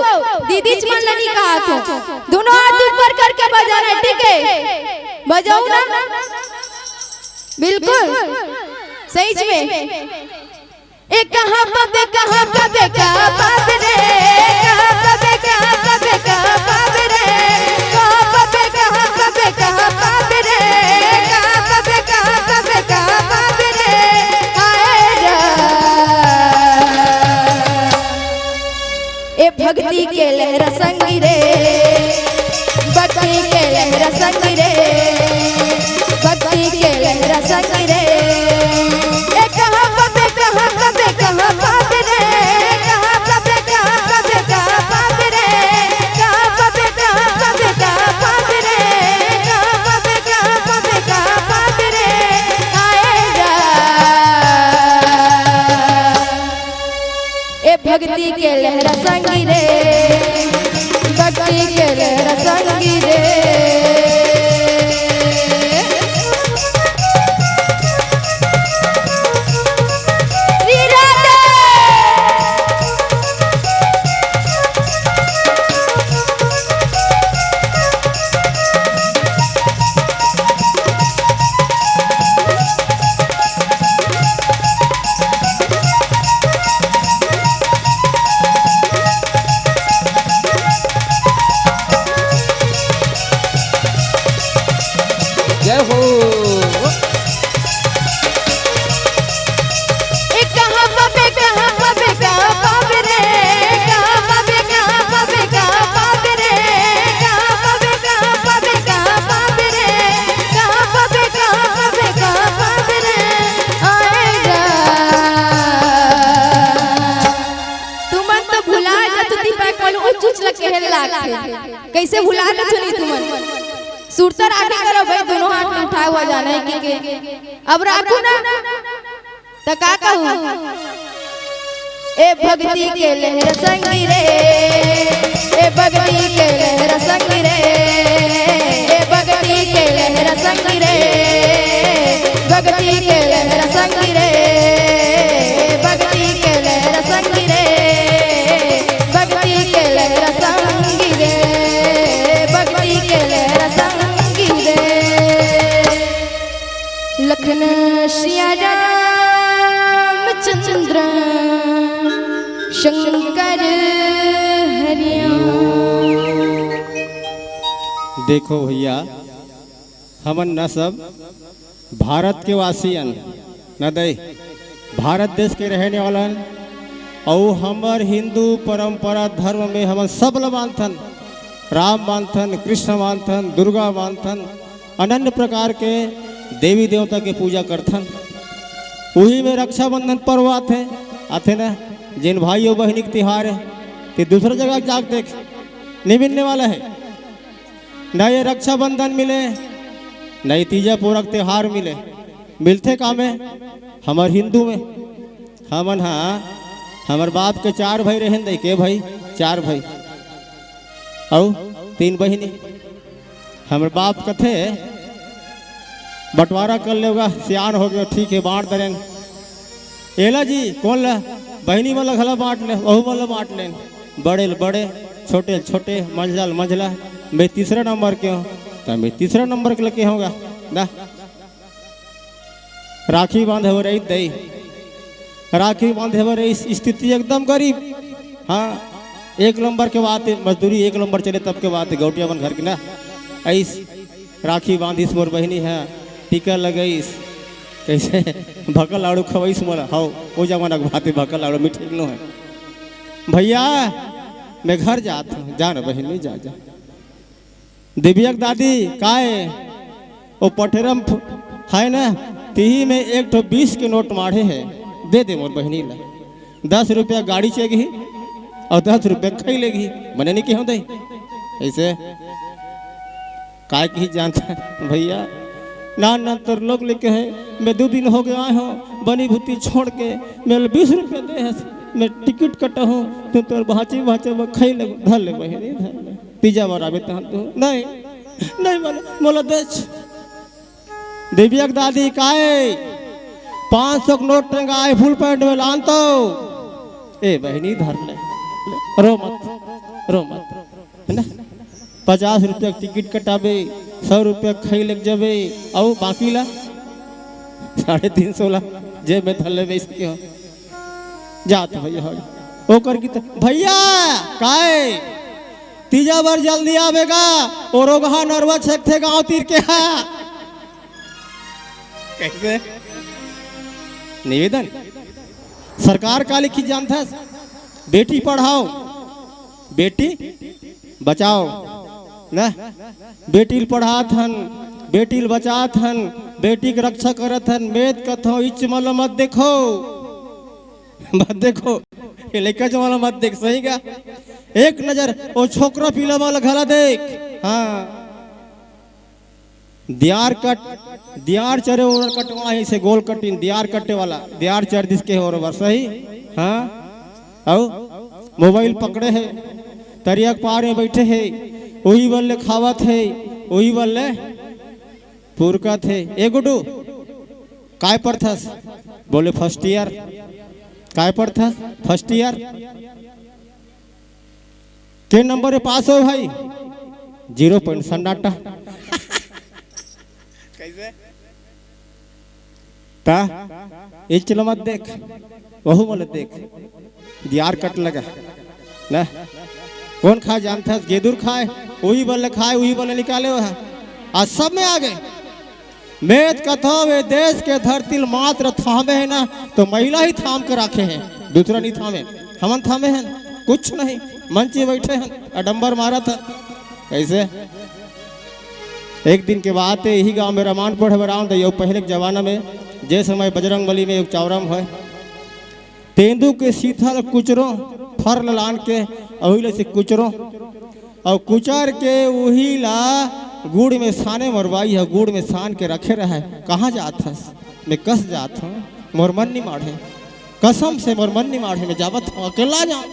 दीदी मन ल नहीं कहा तो। दोनों हाथ ऊपर करके बजाना है, ठीक है? बजाओ ना। बिल्कुल। सही में। ए कहाँ पाबे, कहाँ पाबे, कहाँ पाबे रे? कहाँ पाबे, कहाँ पाबे, कहाँ पाबे रे? कहाँ पाबे, कहाँ पाबे, कहाँ पाबे रे? कहाँ पाबे, कहाँ पाबे, कहाँ पाबे रे? हाय रा। ए भक्ति के लहरा संगी रे, भक्ति के लहरा संगी रे, भक्ति के लहरा संगी रे। ए कहाँ पाबे, कहाँ पाबे, कहाँ पाबे रे? कहाँ पाबे, कहाँ पाबे, कहाँ पाबे रे? कहाँ पाबे, कहाँ पाबे, कहाँ पाबे रे? कहाँ पाबे, कहाँ पाबे, कहाँ पाबे रे? आए रा। ए भक्ति के लहरा संगी रे, भक्ति के लहरा संगी रे। श्री राधे। जय हो। ए कहाँ पाबे, कहाँ पाबे, कहाँ पाबे रे? कहाँ पाबे, कहाँ पाबे, कहाँ पाबे रे? कहाँ पाबे, कहाँ पाबे, कहाँ पाबे रे? कहाँ पाबे, कहाँ पाबे, कहाँ पाबे रे? आए रा। तुमन तो भुला जाथो, दीपक मन उच उच ल कहे लागथे। कैसे भुला जाथो नहीं तुमन? सुरता राखे करो भाई, दोनों हाथ में उठाए हुआ जाना है कि के। अब राखू ना, त का कहूँ? ए भक्ति के लहरा संगी रे, ए भक्ति के लहरा संगी रे, ए भक्ति के लहरा संगी रे, भक्ति के लहरा संगी रे, भक्ति के लहरा संगी रे, भक्ति के लहरा संगी रे, भक्ति के लहरा संगी रे। लखन सिया रामचंद्र शंकर हरिया। देखो भैया, हमन न सब भारत के वासी अन, न दई। भारत देश के रहने वाला हन, अउ हमर हिंदू परंपरा धर्म में हमन सब ल मानथन, राम मानथन, कृष्ण मानथन, दुर्गा मानथन, अनन्य प्रकार के देवी देवता के पूजा करथन। उही में रक्षाबंधन पर्व आथे, आथे ना, जेन भाई अउ बहिनी के तिहार हे, ते दूसरा जगह जाके देख, नहीं मिलने वाला है। न ये रक्षाबंधन मिले, न ये तीजा पोरा के तिहार मिले। मिलथे का में? हमर हिंदू में। हमन हा, हमर बाप के चार भाई रहेन दई के भाई, चार भाई अउ तीन बहिनी। हमर बाप कथे, "बंटवारा कर लेवगा, सियान हो गयो, ठीक है, बांट दरेन।" एला जी, कोन ला? बहिनी मन ला घला बांट ले, वहू मन ला बांट लेन। बड़े ल बड़े, छोटे ल छोटे, मंझला ल मंझला। मैं तीसरा नंबर के हूँ, त मैं तीसरा नंबर के लगे होगा। दा। राखी बांधे बर रहिस दई, राखी बांधे बर रहिस, स्थिति एकदम गरीब। हाँ, एक नंबर के बात है, मजदूरी एक नंबर चले तब के बात है, गौटिया मन घर के ना। ऐस राखी बांधिस मोर बहिनी है, टीका लगइस, कैसे भकल लाड़ू खवइस मोला। हौ, वो जमाना के बात है, भकल लाड़ू मिठाई नो है। भैया, मैं घर जात हूँ, जा ना बहिनी, जा, जा। दिव्या के दादी, काय? ओ पठेरम फ-, है ना, तिही में एक ठो बीस के नोट माढ़े है, दे दे मोर बहिनी ला। दस रुपया गाड़ी चेगही अउ दस रुपया खई लेगही, मने नहीं कहूँ दे। ऐसे काय कही जानता भैया, नान नान तोर लोग लेके है, मैं दो दिन हो गया आए हूँ बनी भूती छोड़ के, मैं बीस रुपया दे है, मैं टिकट कटा हूँ, तुम तोर भाची भाचा में खई ले, धर ले बहिनी, धर ले। तीजा बर आबे तहन तो नहीं, नहीं माने, मोला देच। देविया के दादी काय, पाँच सौ के नोट टंगाए फुल पैंट में लान तो। ए बहिनी धर ले, रो मत, रो मत, है ना? पचास रुपया के टिकट कटाबे, सौ रुपया खई लग जाबे, अउ बाकी ला साढ़े तीन सौ ला जेब में धर लेबे, इसके हो। जात भैया हो। ओकर की त-, भैया, काय? तीजा बर जल्दी आबे गा, ओ रोगहा नरवा छेकथे गांव तीर के हा। कैसे? निवेदन। सरकार का लिखी जानथस? बेटी पढ़ाओ, बेटी बचाओ। ना? बेटी ल पढ़ात हन, बेटी ल बचात हन, बेटी के रक्षा करत हन, मैं त कथों इच मन ल मत देखो। मत देखो, ये लइका जवान मत देख, सही का? एक नजर ओ छोकरा पीला वाला घला देख। हाँ। दियार कट, दियार चरे ओर कटवा है से गोल कटिन, दियार कटे वाला, दियार चर दिस के ओर बर, सही? हाँ। अउ मोबाइल पकड़े है, तरिया के पार में बैठे है, वही बल्ले खावत है, वही बल्ले पुरकत है। ए गुड्डू, काय पढ़थस? बोले, फर्स्ट ईयर। काय पढ़थस? First year. के नंबर में पास हो भाई? जीरो पॉइंट सन्नाटा। कैसे? ता, इच ल मत देख, वहू मन ल देख, दियार कट लगा ना। कौन खाए जानथस? गेदुर खाए, वही बल्ले खाए, वही बल्ले निकाले वह। आज सब में आ गए। मैं त कथों, वे देश के धरती ल मात्र थामे है ना, तो महिला ही थाम के रखे हैं, दूसरा नहीं थामे। हमन थामे हैं कुछ नहीं, मंच में बैठे हैं, आडंबर मारत हैं। कैसे? एक दिन के बात है, यही गांव में रामायण पढ़े बर आऊं तो, ये पहले के जमाना में, जे समय बजरंग बली में एक चौरम है, तेंदू के सीथा ल कुचरो, फर ल लान के, अउही ल से कुचरो, अउ कुचर के उही ला गुड़ में साने, मोर बाई ह गुड़ में सान के रखे रहे। कहाँ जात हस? मैं कस जात हूँ, मोर मन नहीं माढ़े, कसम से मोर मन नहीं माढ़े, मैं जावत हूँ, अकेला जाऊँ।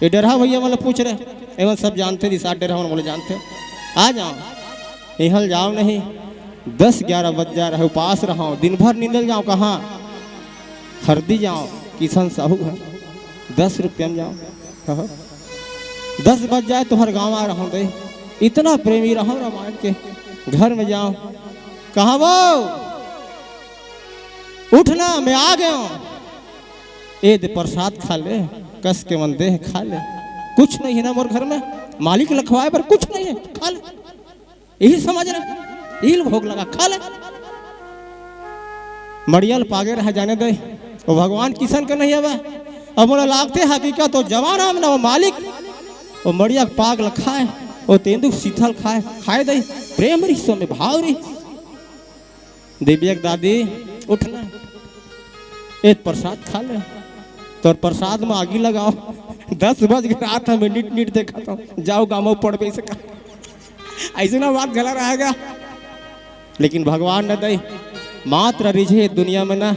ये डरहा भैया मन ल पूछ रहे, एमन सब जानथे, रिसात डरहा मन मोला जानथे। आ जाओ, इहल जाओ नहीं, दस ग्यारह बज जा रहे, उपास रहो, दिन भर नींदल जाओ, कहाँ खरीदी जाओ, किशन साहू घर, दस रुपया में जाओ, कहो, दस बज जाए तो हर गाँव आ रहो दे, इतना प्रेमी रहो रामायण के, घर में जाओ, कहाँ वो, उठना, मैं आ गया हूँ, ए दे प्रसाद खा ले, कस के मन देह खा ले, कुछ नहीं है ना मोर घर में, मालिक ल खवाए बर कुछ नहीं है, खा ले। यही समझ रहे, यही ल भोग लगा, खा ले। मड़िया ल पागे रहा जाने दे, वो भगवान किसन के नहीं हवय। अब मोला लागथे हकीकत, वो जवाना में ना वो मालिक, वो मड़िया के पाग ल खाए, वो तेंदू के सीथल खाए, खाए दई, प्रेम रिहिस, ओमे भाव रिहिस। देविया के दादी, उठ ना, ए प्रसाद खा ले, तोर प्रसाद में आगी लगाओ। दस बज के रात हमें निट निट देखत हूँ, जाओ गामो पड़बे से का। ऐसे ना बात गला रहेगा। लेकिन भगवान न दई, मात्र रिझे दुनिया में ना,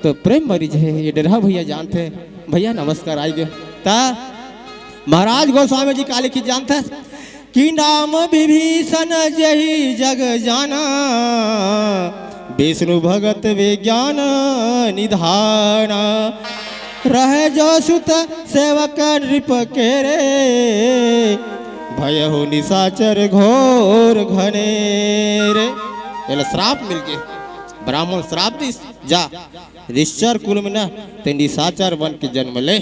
तो प्रेम में रिझे, ये डरहा भैया जानथे। भैया नमस्कार, आइगे। ता महाराज गोस्वामी जी काली की जानथे कि नाम विभीषण जही जग जाना, विष्णु भगत विज्ञान निधाना। रहे जो सुत सेवक नृप के रे, भयहु निशाचर घोर घनेरे। एला श्राप मिल गे, ब्राह्मण श्राप दिस, जा निश्चर कुल में ना ते निशाचर बन के जन्म ले।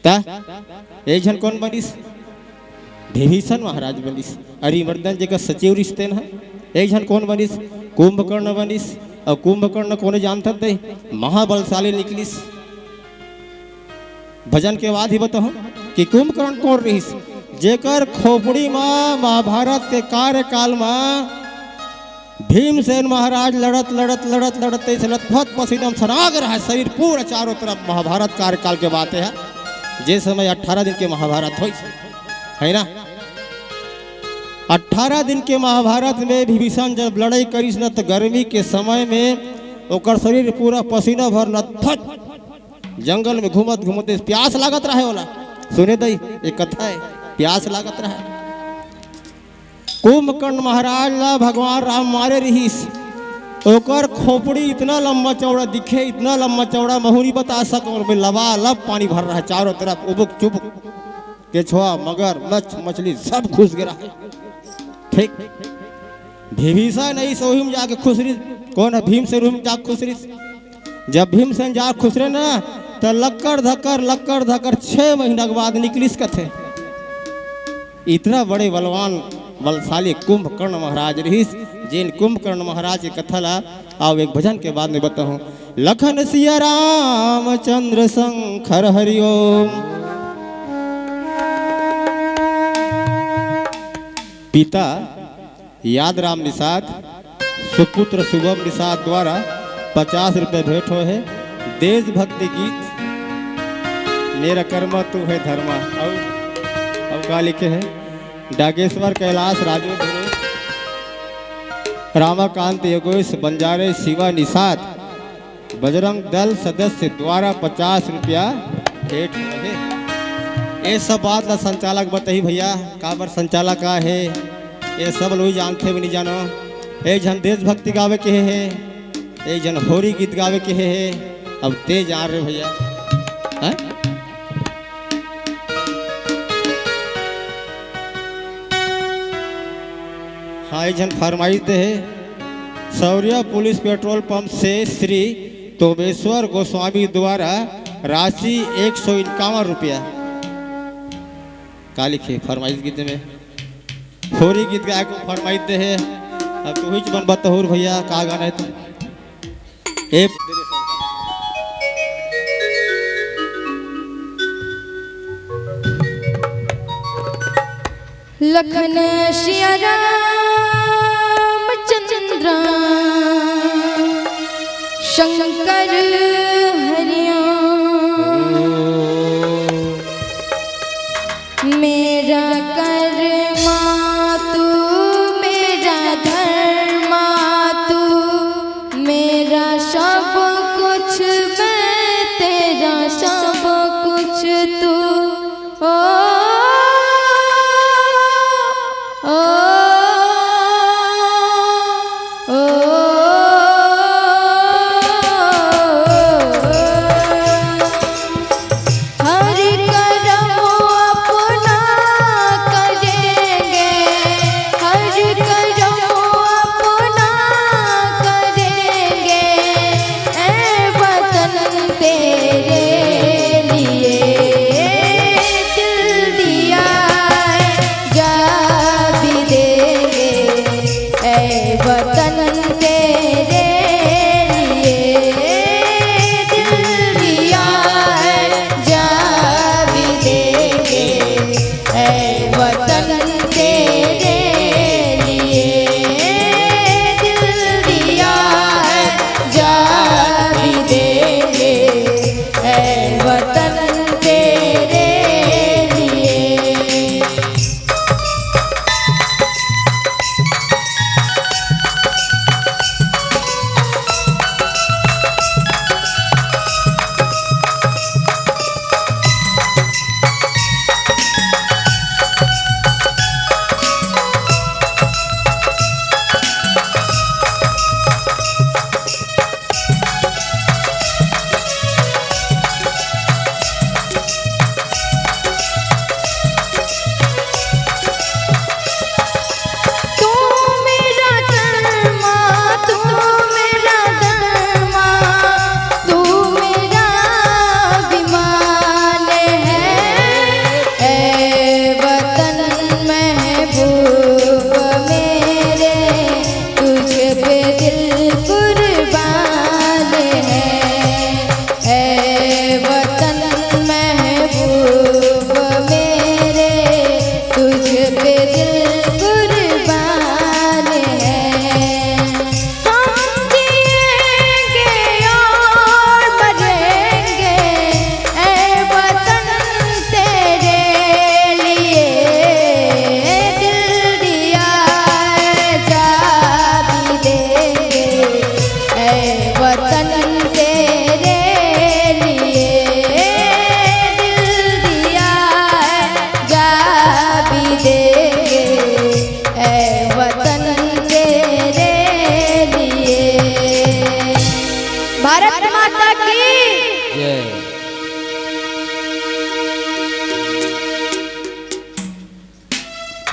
ता एक झन कौन बनिस? विभीषण महाराज बनिस। अरिमर्दन जेकर सचिव रिहिस तेन ह। एक झन कौन बनिस? कुंभकर्ण बनिस। अउ कुंभकर्ण कोने जानथन ते? महाबलशाली निकलिस। भजन के बाद ही बताहूं कि कुंभकर्ण कौन रिहिस, जेकर खोपड़ी म महाभारत के कार्यकाल म भीमसेन महाराज लड़त, लड़त, लड़त, लड़त, तइसे लथपथ पसीना म सनाग रहा शरीर पूरा चारों तरफ। महाभारत कार्यकाल के बात है, जे समय अठारह दिन के महाभारत होइस, है ना? अठारह दिन के महाभारत में विभीषण जब लड़ाई करिस न, तो गर्मी के समय में ओकर शरीर पूरा पसीना भर लथपथ। जंगल में घूमत घूमत प्यास लागत रहे ओला। सुने दई, एक कथा है, प्यास लागत रहे। कुंभकर्ण महाराज ला भगवान राम मारे रिहिस। ओकर खोपड़ी इतना लंबा चौड़ा दिखे, इतना लंबा चौड़ा, महूं नहीं बता सकंव, ओमे लबालब पानी भर रहा है चारों तरफ, उबुक चुबुक, केछवा, मगर, मछ, मछली सब घुस गे रहा है। ठीक, विभीषण नहीं सोहिम जाके खुसरिस। कौन है? भीमसेन उहिम जाके खुसरिस। जब भीमसेन जा खुसरे ना, त लक्कड़ धक्कड़, लक्कड़ धक्कड़ छह महीना के बाद निकलिस कथे। इतना बड़े बलवान, बलशाली कुंभकर्ण महाराज रिहिस, जेन कुंभकर्ण महाराज के कथा ला आओ एक भजन के बाद में बताहूं। लखन सिया रामचंद्र शंकर हरिओम। पिता याद राम निषाद, सुपुत्र शुभम निषाद द्वारा पचास रुपये भेंट होए हे। देशभक्ति गीत मेरा कर्मा तू है धर्मा, अउ, अउ का लिखे हे? डागेश्वर कैलाश राजू गुरु, रामाकांत योगेश बंजारे शिवा निषाद, बजरंग दल सदस्य द्वारा पचास रुपया भेंट होए हे। ये सब बात ला संचालक बताही भैया, काबर संचालक का हे, ये सब लोग जानथे भी नहीं जानो। एक झन देशभक्ति गावे के हे, एक झन होरी गीत गावे के हे। अब ते जान रहे भैया, हैं? हाँ, एक झन फरमाइश दे हे, सौरिया पुलिस पेट्रोल पंप से श्री तोमेश्वर गोस्वामी द्वारा राशि एक सौ इक्यावन रुपया। का लिखे फरमाइश गीत में? होरी गीत गाए को फरमाइश दे हे। अब तू ही मन बतहूर भैया, का गाना है तू? ए लखन सिया राम चंद्र शंकर हरिओम। मेरा कर्मा तू, मेरा धर्मा तू, मेरा सब कुछ मैं तेरा सब कुछ तू। ओ, ओ, ओ, ओ।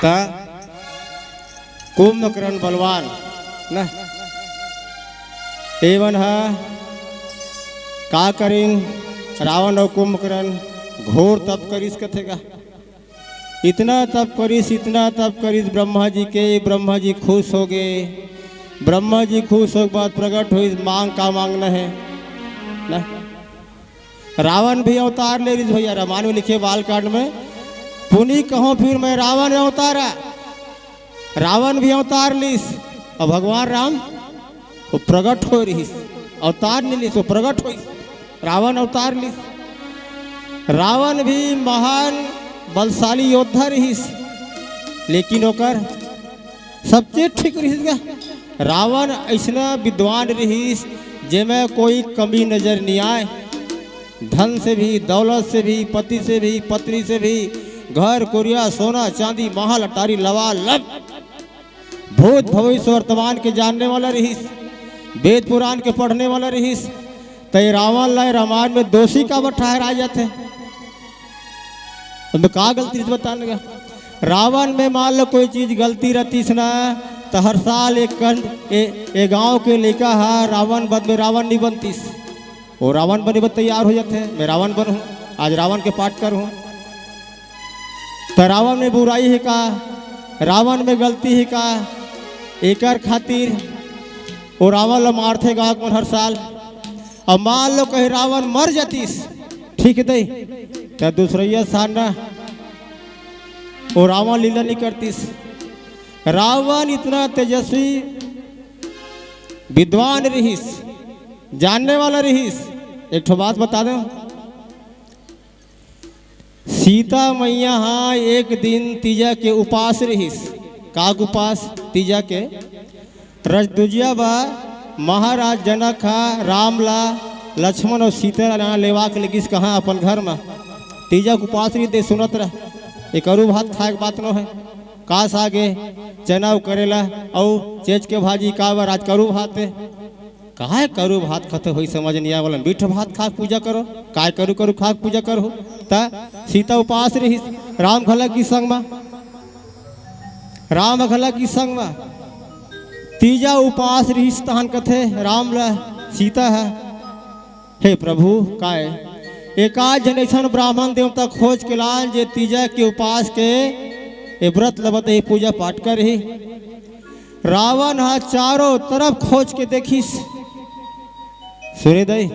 त कुंभकर्ण बलवान न, एमन ह का करिन? रावण अउ कुंभकर्ण घोर तप करिस कथे गा। इतना तप करिस, इतना तप करिस ब्रह्मा जी के, ब्रह्मा जी खुश हो गए। ब्रह्मा जी खुश होके बाद प्रकट होइस, मांग का मांगना है ना। रावण भी अवतार ले रहिस भैया, रामायण में लिखे बालकांड में, पुनि कहौं फिर मैं रावण अवतारा। रावण भी अवतार लिस अउ भगवान राम वो प्रकट हो रहिस, अवतार नहीं लिस, वो प्रकट होइस। रावण अवतार लिस। रावण भी महान बलशाली योद्धा रहिस, लेकिन ओकर सब चीज ठीक रहिस गा। रावण ऐसना विद्वान रहिस, जेमे कोई कमी नजर नहीं आए। धन से भी, दौलत से भी, पति से भी, पत्नी से भी, घर, कुरिया, सोना, चांदी, महल, अटारी, लबालब, भूत, भविष्य, वर्तमान के जानने वाला रहिस, वेद पुराण के पढ़ने वाला रहिस। त ये रावण ला रामायण में दोषी काबर ठहराए जाथे? अब का गलती से बताने का? रावण में मान लो कोई चीज गलती रहतीस ना, त हर साल एक कंड ए, ए गांव के लइका ह रावण बन में रावण नहीं बनतीस। वो रावण बने बर तैयार हो जाथे, मैं रावण बनहूं, आज रावण के पाठ करहूं। त रावण में बुराई हे का? रावण में गलती हे का? एकर खातिर वो रावण ला मारथे गांव के मन हर साल। अब मान लो कहीं रावण मर जातीस, ठीक दे, त दूसरैया साल ना वो रावण लीला नहीं करतीस। रावण इतना तेजस्वी विद्वान रहिस, जानने वाला रहिस। एक ठो बात बता दें, सीता मैया हा एक दिन तीजा के उपास रहिस। का उपास? तीजा के। रजदुजिया बा, महाराज जनक हा राम ला, लक्ष्मण अउ सीता ला लेवा के लेगिस कहाँ? अपन घर मा। तीजा के उपास रहिस, दे सुनत रह। ये करू भात खाए के बात नो है। का साग ए? चना अउ करेला अउ चेच के भाजी। का बर आज करू भात ए? काय करू भात खाथे, होई समझ नहीं आए वाला। मीठ भात खा के पूजा करो, काय करू करू खा के पूजा करो। त सीता उपास रहिस, राम घला गिस संग मा, राम घला गिस संग मा। तीजा उपास रहिस तहन कथे राम ला सीता ह, हे प्रभु, काय एकाध झन अइसन ब्राह्मण देवता खोज के लान जे तीजा के उपास के ए व्रत ल बतही, पूजा पाठ करही। रावण ह चारों तरफ खोज के देखिस। सुने दई,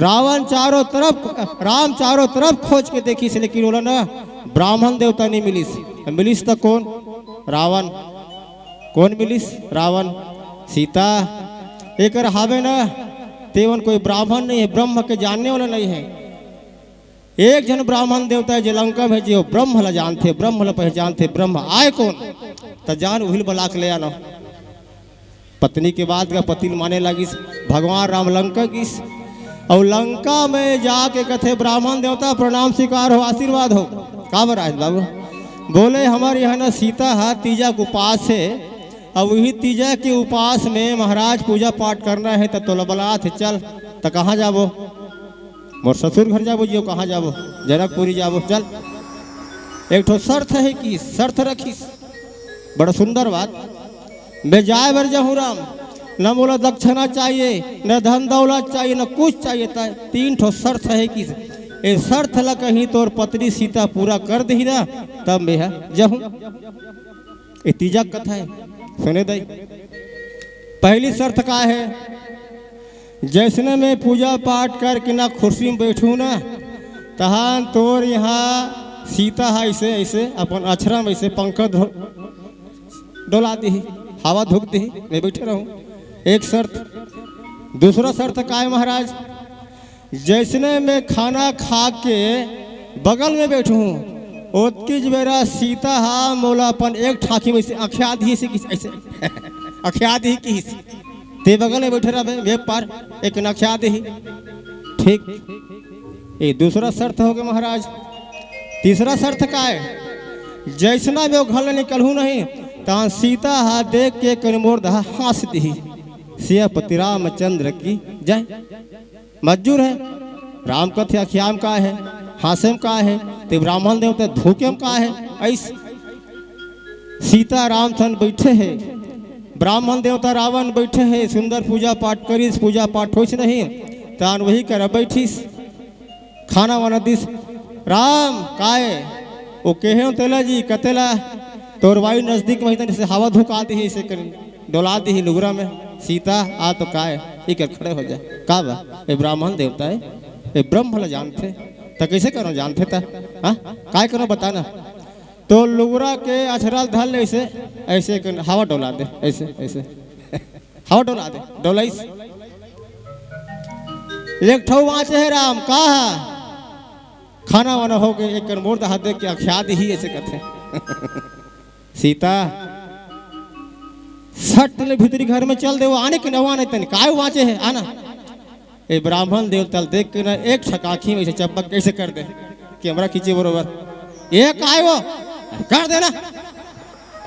रावण चारों तरफ, राम चारों तरफ खोज के देखिस, लेकिन ओला ना ब्राह्मण देवता नहीं मिलिस। मिलिस त कौन? रावण। कौन मिलिस? रावण। सीता। एकर हावे ना, तेवन कोई ब्राह्मण नहीं है, ब्रह्म के जानने वाला नहीं है। एक झन ब्राह्मण देवता हे जे लंका में, जे ब्रह्म ला जानथे, ब्रह्म ला पहचानथे, ब्रह्म आय कौन? त जान उहिल बला के ले आना। पत्नी के बात का पति ल माने लागिस, भगवान राम लंका गिस। अउ लंका में जाके कथे, ब्राह्मण देवता प्रणाम स्वीकार हो, आशीर्वाद हो। का बर आए बाबू? बोले, हमर यहाँ न सीता ह तीजा के उपास हे, अब वही तीजा के उपास में महाराज पूजा पाठ करना है, त तोला बलात हे, चल। त कहाँ जाबो? मोर ससुर घर जाबो जियो, कहाँ जाबो? जनकपुरी जाबो, चल। एक ठो शर्त है कि शर्त रखिस, बड़ा सुंदर बात। मैं जाए बर जाहूँ राम, न मोला दक्षिणा चाहिए, न धन दौलत चाहिए, न कुछ चाहिए। त तीन ठो शर्त है कि ए शर्त ला कहीं तोर पत्नी सीता पूरा कर दही ना, तब मैं ह जाहूँ। ए तीजा कथा है, सुने दई। पहली शर्त का है? जैसने मैं पूजा पाठ करके ना कुर्सी में बैठूं ना, तहान तोर यहाँ सीता ह ऐसे, ऐसे अपन अछरा में ऐसे पंखा धो-, डोला दही, हवा धुक दही, मैं बैठे रहूं। एक शर्त। दूसरा शर्त का है महाराज? जैसने मैं खाना खा के बगल में बैठूं, ओतकीच बेरा सीता ह मोला अपन एक ठाखी में से अखिया दही से किस ऐसे अखिया दही किस। ते बगल में बैठे रहबे, मैं पर एक नखिया दही। ठीक, ये दूसरा शर्त हो गया महाराज। तीसरा शर्त का है? जैसना मैं वो घर ले निकलहूं नहीं, तहां सीता ह देख के कनी मोर दहा हंस दही। सियापति रामचंद्र की जय। मजूर है, राम कथे अखियाम का है, हासेम का है, ते ब्राह्मण देवता धोखेम का है, ऐस। सीता राम सन बैठे हे, ब्राह्मण देवता रावण बैठे हे, सुंदर पूजा पाठ करिस, पूजा पाठ होइस नहीं, तान वही कर बैठिस, खाना वाना दिस। राम काय? ओ कहे हो तेला जी, कतेला तोर वायु नजदीक में तनी से हवा धुका दी, इसे कर डोला दी लुगरा में। सीता आ तो काय? इकर खड़े हो जा। का बा? ए ब्राह्मण देवता है, ए ब्रह्म ला जानथे, त कैसे करो जानथे त? हाँ, काय करो बताना। तो लुगरा के अछरा ल धर ले ऐसे, ऐसे कर हवा डोला दे, ऐसे, ऐसे। हवा डोला दे, डोलाइस। एक ठो बाँचे हे राम, का हा? खाना वाना हो गए, एक कर मोर दहा देख के अखिया दिही, ऐसे कथे। सीता, सट ले भीतरी घर में चल दे, वो आने के नवा नहीं तन, काय बाँचे हे, आना। ए ब्राह्मण देवता ल देख के ना एक छकाखी में ऐसे चपक कैसे कर दे, कैमरा खींचे बरोबर, ये काय वो? कर देना।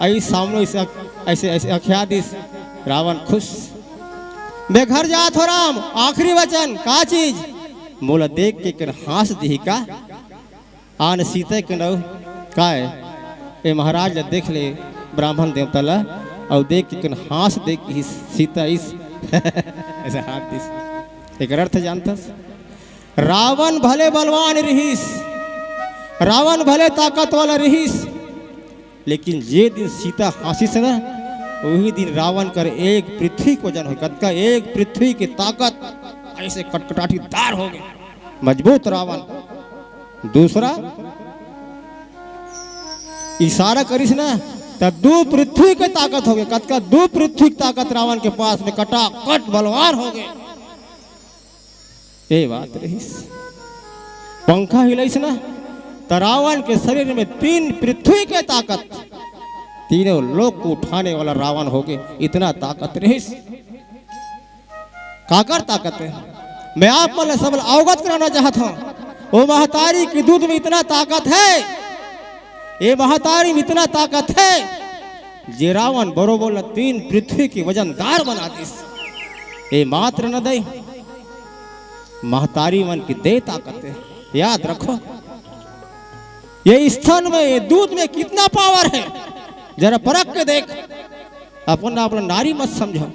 आई सामने ऐसे, ऐसे, ऐसे अखिया दिस। रावण खुश। मैं घर जात हो राम, आखिरी वचन, का चीज? मोला देख के कर हाँस दिही का? आन सीता के नव, काय? ए महाराज ला देख ले, ब्राह्मण देवता ला, अउ देख के कर हाँस दे कि सीता इस ऐसे हाथ दिस। एकर अर्थ जानथस? रावण भले बलवान रिहिस, रावण भले ताकत वाला रिहिस, लेकिन जे दिन सीता हाँसिस ना, वही दिन रावण कर एक पृथ्वी के वजन हो, कतका एक पृथ्वी के ताकत ऐसे कटकटाटीदार हो गए, मजबूत रावण। दूसरा इशारा करिस ना, त दू पृथ्वी के ताकत हो गए, कतका दू पृथ्वी के ताकत रावण के पास में, कटाकट बलवान हो गए। ये बात रहिस। पंखा हिलाइस ना, त रावण के शरीर में तीन पृथ्वी के ताकत, तीनों लोक को उठाने वाला रावण हो गए, इतना ताकत रहिस। काकर ताकत है? मैं आप मन ला सब ला अवगत कराना चाहत हूँ। वो महतारी के दूध में इतना ताकत है, ये महतारी में इतना ताकत है, जे रावण बरोबर ला तीन पृथ्वी के वजनदार बना दिस। ये मात्र न दे, महतारी मन की दे ताकत है। याद रखो, ये स्तन में, ये दूध में कितना पावर है, जरा परख के देख। अपन आप ला नारी मत समझो,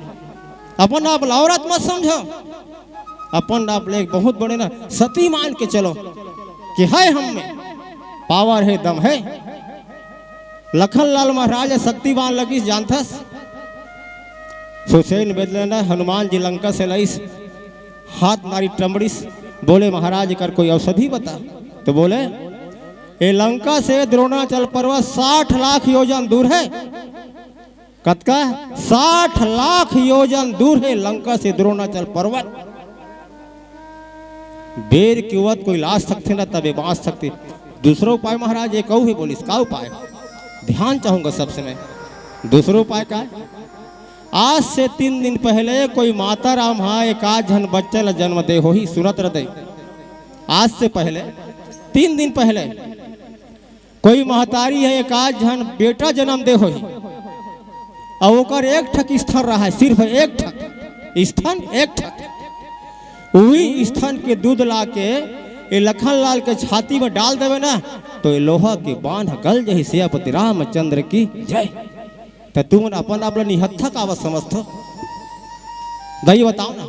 अपन आप ला औरत मत समझो, अपन आप ला एक बहुत बड़े ना सती मान के चलो कि है हम में पावर है, दम है। लखन लाल महाराज शक्तिवान लगिस जानथस। सुसेन बेदले ना हनुमान जी लंका से लइस, हाथ नारी टमड़िस, बोले महाराज एकर कोई औषधि बता। तो बोले ए लंका से द्रोणाचल पर्वत साठ लाख योजन दूर है। कतका? साठ लाख योजन दूर है लंका से द्रोणाचल पर्वत। बेर के वत कोई ला सकथे ना, तबे बाँच सकथे। दूसरा उपाय महाराज एक अउ है, बोलिस का उपाय? ध्यान चाहूंगा सब समय। दूसरा उपाय का है? आज से तीन दिन पहले कोई माता राम हा एक आध झन बच्चा ला जन्म दे होही, सुनत रह दे। आज से पहले, तीन दिन पहले कोई महतारी है, एक आध झन बेटा जन्म दे होही, अउ ओकर एक ठक स्तन रहा है, सिर्फ एक ठक स्तन, एक ठक। वही स्तन के दूध ला के ए लखन लाल के छाती में डाल देवे ना, तो ये लोहा के बाण ह गल जही। सियापति रामचंद्र की जय। त तुमन अपन आप ला निहत्था काबर समझथो? दई बताओ ना,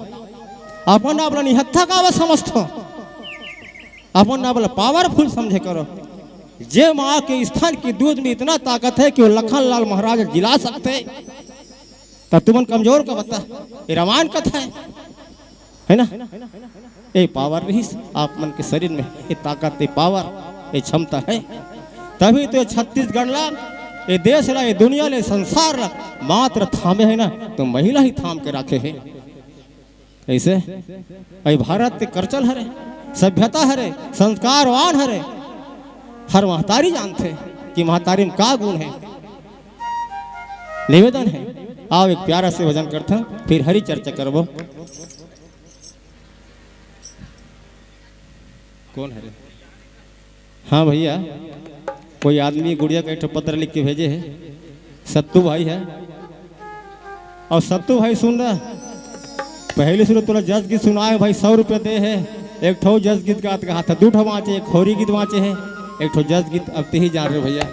अपन आप ला निहत्था काबर समझथो? अपन आप ला पावरफुल समझे करो। जे माँ के स्तन के दूध में इतना ताकत है कि वो लखन लाल महाराज जिला सकथे, त तुमन कमजोर का बता, ये रामायण कथा है, है ना? ए पावर रहिस आप मन के शरीर में, ए ताकत, ए पावर, ए क्षमता है, तभी तो ये छत्तीसगढ़ ला, ये देश ला, ये दुनिया ले, संसार ला मात्र थामे है ना, तो महिला ही थाम के राखे है। कैसे? भाई, भारत के कल्चर हरे, सभ्यता हरे, संस्कारवान हरे। हर महतारी जानथे कि महतारी में का गुण है। निवेदन है, आओ एक प्यारा से भजन करथन, फिर हरी चर्चा करबो। कौन हरे? हाँ भैया, कोई आदमी गुड़िया का एक ठो पत्र लिख के भेजे है, सत्तू भाई है। और सत्तू भाई सुन ना, पहले शुरू तोला जस गीत सुनाए भाई, सौ रुपया दे है, एक ठो जस गीत गात कहा था, दू ठो बाँचे, एक होरी गीत बाँचे है, एक ठो जस गीत अब ते ही जान रहे हो भैया।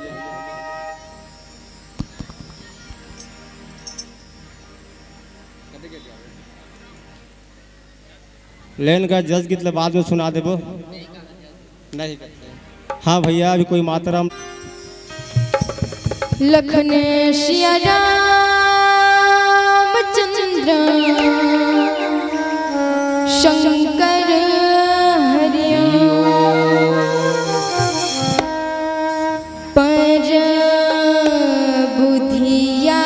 लेन का जस गीत ल बाद में सुना देबो। नहीं करते। हाँ भैया, अभी कोई मात्रा लखन सिया रामचंद्र शंकर हरिओ पर बुधिया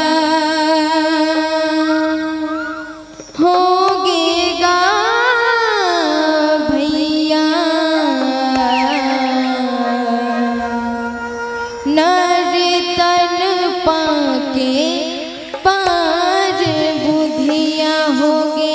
होगे गा भैया, नर तन पाके पार बुधिया होगे।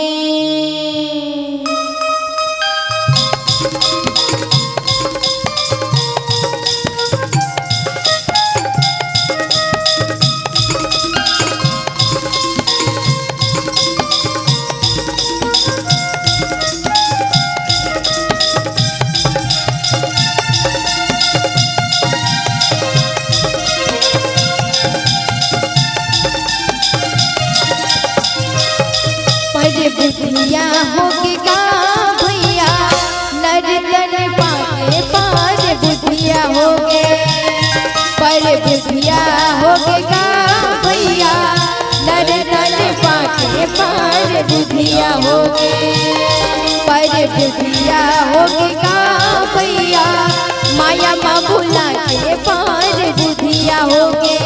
पर बुधिया होगे गा भैया, नर तन पाके पार बुधिया होगे। पर बुधिया होगे गा भैया, नर तन पाके पार बुधिया होगे। पर बुधिया होगे गा भैया, माया मा भुला के पार बुधिया होगे।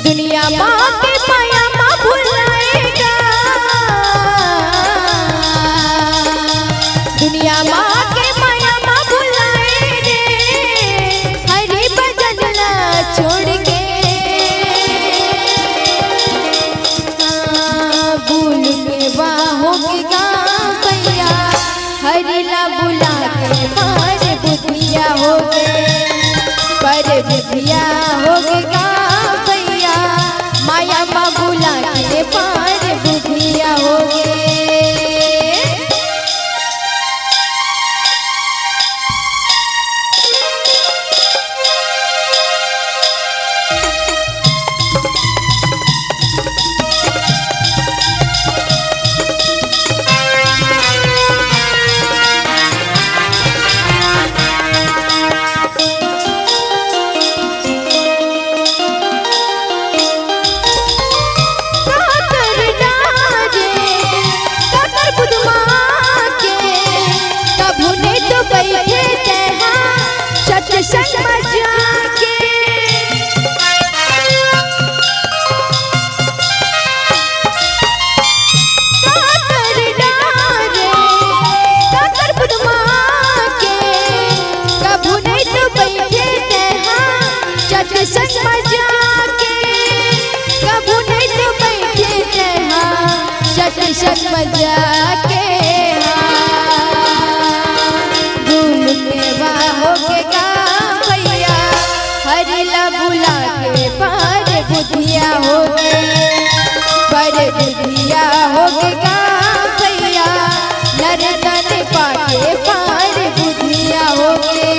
दुनिया मा के माया मा भुलाए गा, दुनिया मा के माया मा भुलाए रे, हरि भजन ला छोड़ के। हाँ, भूल के वा होगे गा भैया, हरि ला भुला के पार बुधिया होगे। पर बुधिया होगे गा भैया, माया मा भुला के पार बुधिया होगे। काकर डारे, काकर बुधमा के, कभू नहीं तो बैठे तेहा, सत्संग मा जाके। काकर डारे, काकर बुधमा के, कभू नहीं तो बैठे तेहा, सत्संग मा जाके। कभू नहीं तो बैठे तेहा, सत्संग मा जाके। हाँ, भूल के वा होगे गा भैया, हरि ला भुला के पार बुधिया होगे। पर बुधिया होगे गा भैया, नर तन पाके पार बुधिया होगे।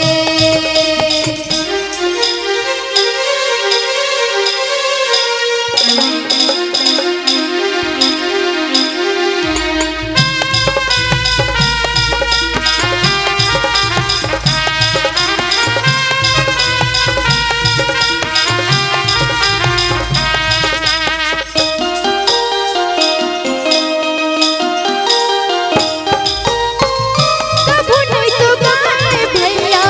कभू नहीं तो गाए भैया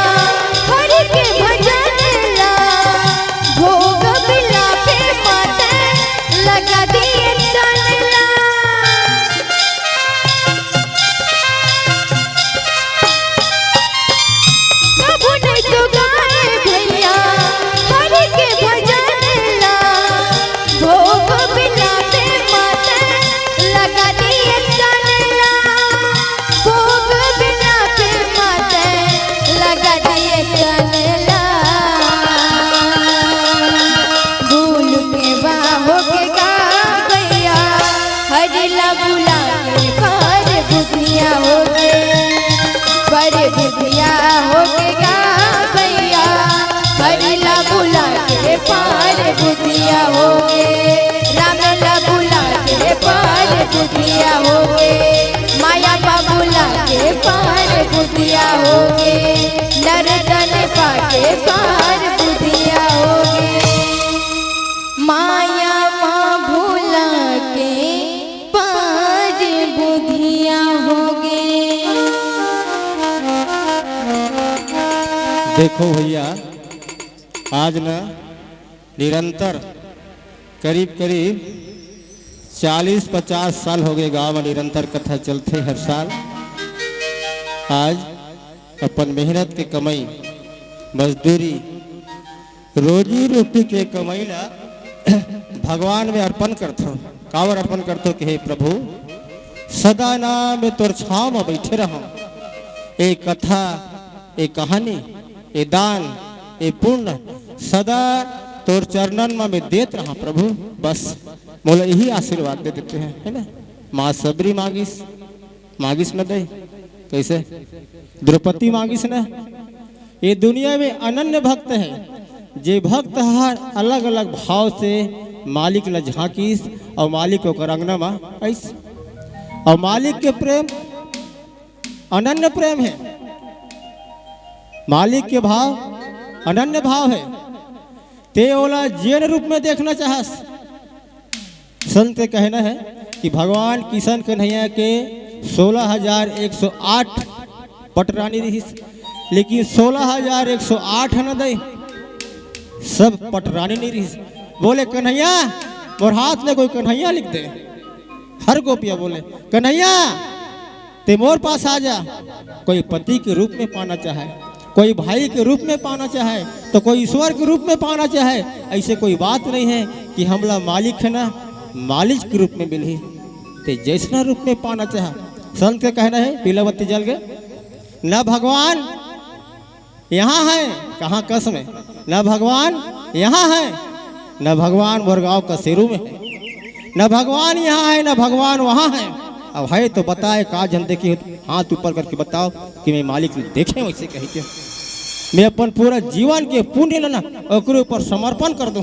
हरि के भजन ला, भोग बिलापे माते लगा दिए तन ला। कभू नहीं तो गाए भैया हरि के भजन ला, भोग बिलापे माते लगा दिए तन ला, भोग बिलापे माते लगा दिए तन ला। भूल के वा होगे गा भैया, हरि ला भुला के पार बुधिया होगे। पर बुधिया होगे गा भैया, हरि ला भुला के पार बुधिया होगे। राम ला भुला के पार बुधिया होगे। माया मा पार बुधिया होगे, नर तन पाके पार बुधिया होगे। माया मा भुला के पार बुधिया होगे। देखो भैया, आज न निरंतर करीब करीब चालीस पचास साल होगे गांव में निरंतर कथा चलथे हर साल। आज अपन मेहनत के कमाई, मजदूरी, रोजी रोटी के कमाई ला भगवान में अर्पण करथो। काबर अर्पण करथो कि हे प्रभु, सदा ना मैं तोर छांव में बैठे रहूं। ए कथा, ए कहानी, ए दान, ए पुण्य सदा तोर चरणन में मैं देत रहा प्रभु। बस मोला यही आशीर्वाद दे देते हैं, है ना? माँ सबरी मांगिस, मांगिस न दे, कैसे? द्रौपदी मांगिस न। ये दुनिया में अनन्य भक्त है, जे भक्त हर अलग-अलग भाव से मालिक ल झांकिस और मालिक ओकर अंगना में आइस। और मालिक के प्रेम अनन्य प्रेम है, मालिक के भाव अनन्य भाव है। ते ओला जेन रूप में देखना चाहस, संत के कहना है कि भगवान किशन कन्हैया के सोलह हजार एक सौ आठ पटरानी रिहिस, लेकिन सोलह हजार एक सौ आठ न दे, सब पटरानी नहीं रिहिस। बोले, "कन्हैया, मोर हाथ ले कोई कन्हैया लिख दे।" हर गोपिया बोले, "कन्हैया, ते मोर पास आ जा।" कोई पति के रूप में पाना चाहे, कोई भाई के रूप में पाना चाहे, तो कोई ईश्वर के रूप में पाना चाहे। ऐसे कोई बात नहीं है कि हमला मालिक है ना, मालिक के रूप में मिलही। ते जैसना रूप में पाना चाहे। संत के कहना है, पीला बत्ती जल गए, न भगवान यहाँ है, कहाँ कस में, न भगवान यहाँ है, न भगवान मोर गांव का शेरू में है, न भगवान यहाँ है, न भगवान वहाँ है। अब है तो बताए, का झन देखे हो, हाथ ऊपर करके बताओ कि मैं मालिक ल देखे हूँ, ऐसे कह के मैं अपन पूरा जीवन के पुण्य ल ना ओकरे ऊपर समर्पण कर दूँ।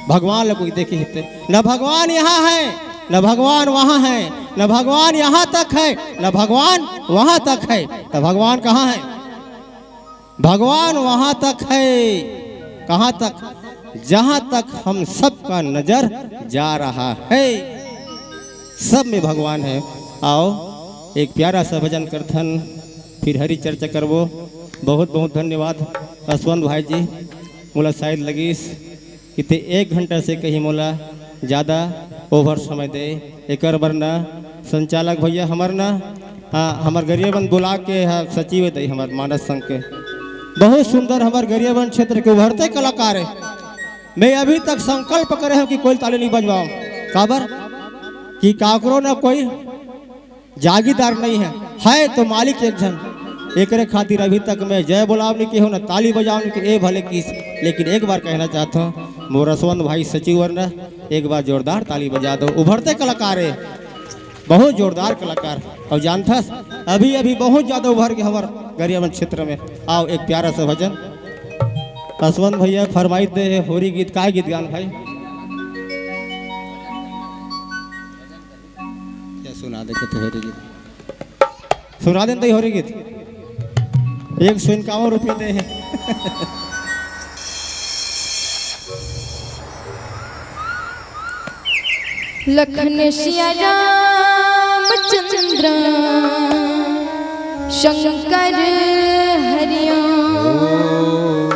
भगवान ल कोई देखे हिते, न भगवान यहाँ है, न भगवान वहाँ है, न भगवान यहाँ तक है, न भगवान वहाँ तक है, तो भगवान कहाँ है? भगवान वहाँ तक है। कहाँ तक? जहाँ तक हम सबका नजर जा रहा है, सब में भगवान है। आओ, एक प्यारा सा भजन करथन, फिर हरि चर्चा करबो। बहुत बहुत धन्यवाद यशवंत भाई जी, मोला शायद लगिस कि ते एक घंटा से कहीं मोला ज्यादा over समय दे, एकर बर ना संचालक भैया हमर ना, हाँ, हमर गरियाबंद बुला के, हाँ, सचिव है दई हमर मानस संघ के, बहुत सुंदर हमर गरियाबंद क्षेत्र के उभरते कलाकार है। मैं अभी तक संकल्प करे हूँ कि कोई ताली नहीं बजवाओ, काबर कि काकरो ना कोई जागीरदार नहीं है, है तो मालिक एक झन। एकरे खातिर अभी तक मैं जय बोलाव नहीं के हो, ना ताली बजाव नहीं के, ए भले किस, लेकिन एक बार कहना चाहता हूँ, मोर यशवंत भाई सचिव वर ना, एक बार जोरदार ताली बजा दो। उभरते कलाकार है, बहुत जोरदार कलाकार। और जानथस, अभी अभी बहुत ज्यादा उभर के हमार गरियाबंद क्षेत्र में। आओ, एक प्यारा सा भजन यशवंत भैया फरमाइश दे है, होरी गीत, काय गीत गान भाई? क्या सुना दे, कहते होरी गीत सुना देन, दई होरी गीत। एक सौ इक्यावन रुपये दे है। लखन सिया रामचंद्र शंकर हरिओम।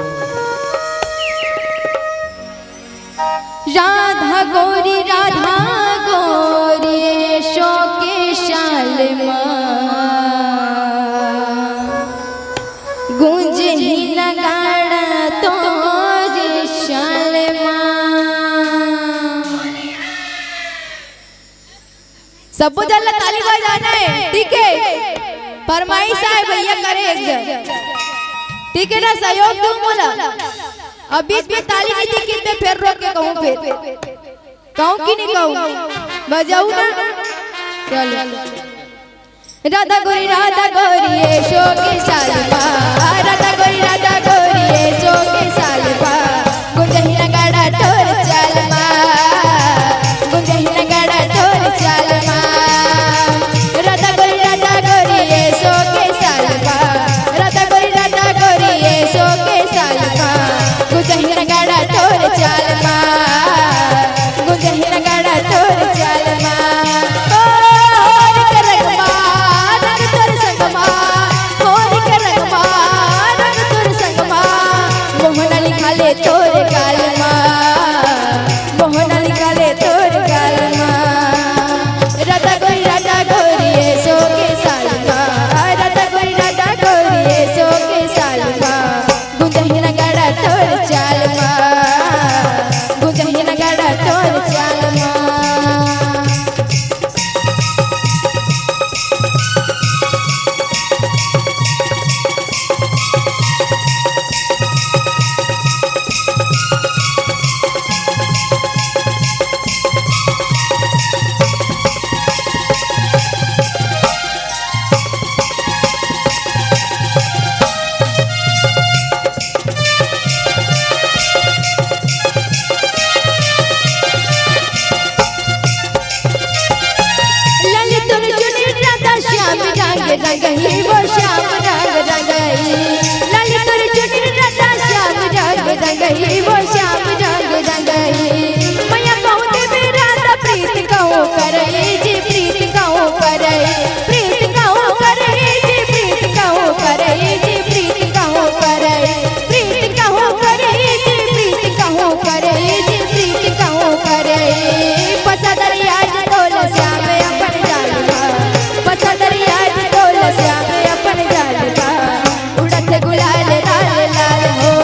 राधा गोरी, राधा गोरी, यशो के शाल मा, गूंजही नगाड़ा तोर शाल मा। सबो झन ला ताली बजाना है, ठीक है? फरमाइश आए भैया करे एक झन, ठीक है ना? सहयोग दू मोला। अब बीच में ताली नहीं दिखी, मैं फिर रोक के कहूँ, फिर कहूँ कि नहीं कहूँ? बजाऊ ना, चलो। राधा गोरी, राधा गोरी, यशो के शाल मा। राधा गोरी, राधा गोरी, यशो के शाल मा। गुंजही नगाड़ा तोर चाल मा, गुंजही नगाड़ा तोर चाल मा। राधा गोरी, राधा गोरी, यशो लाल लाल लाल हो।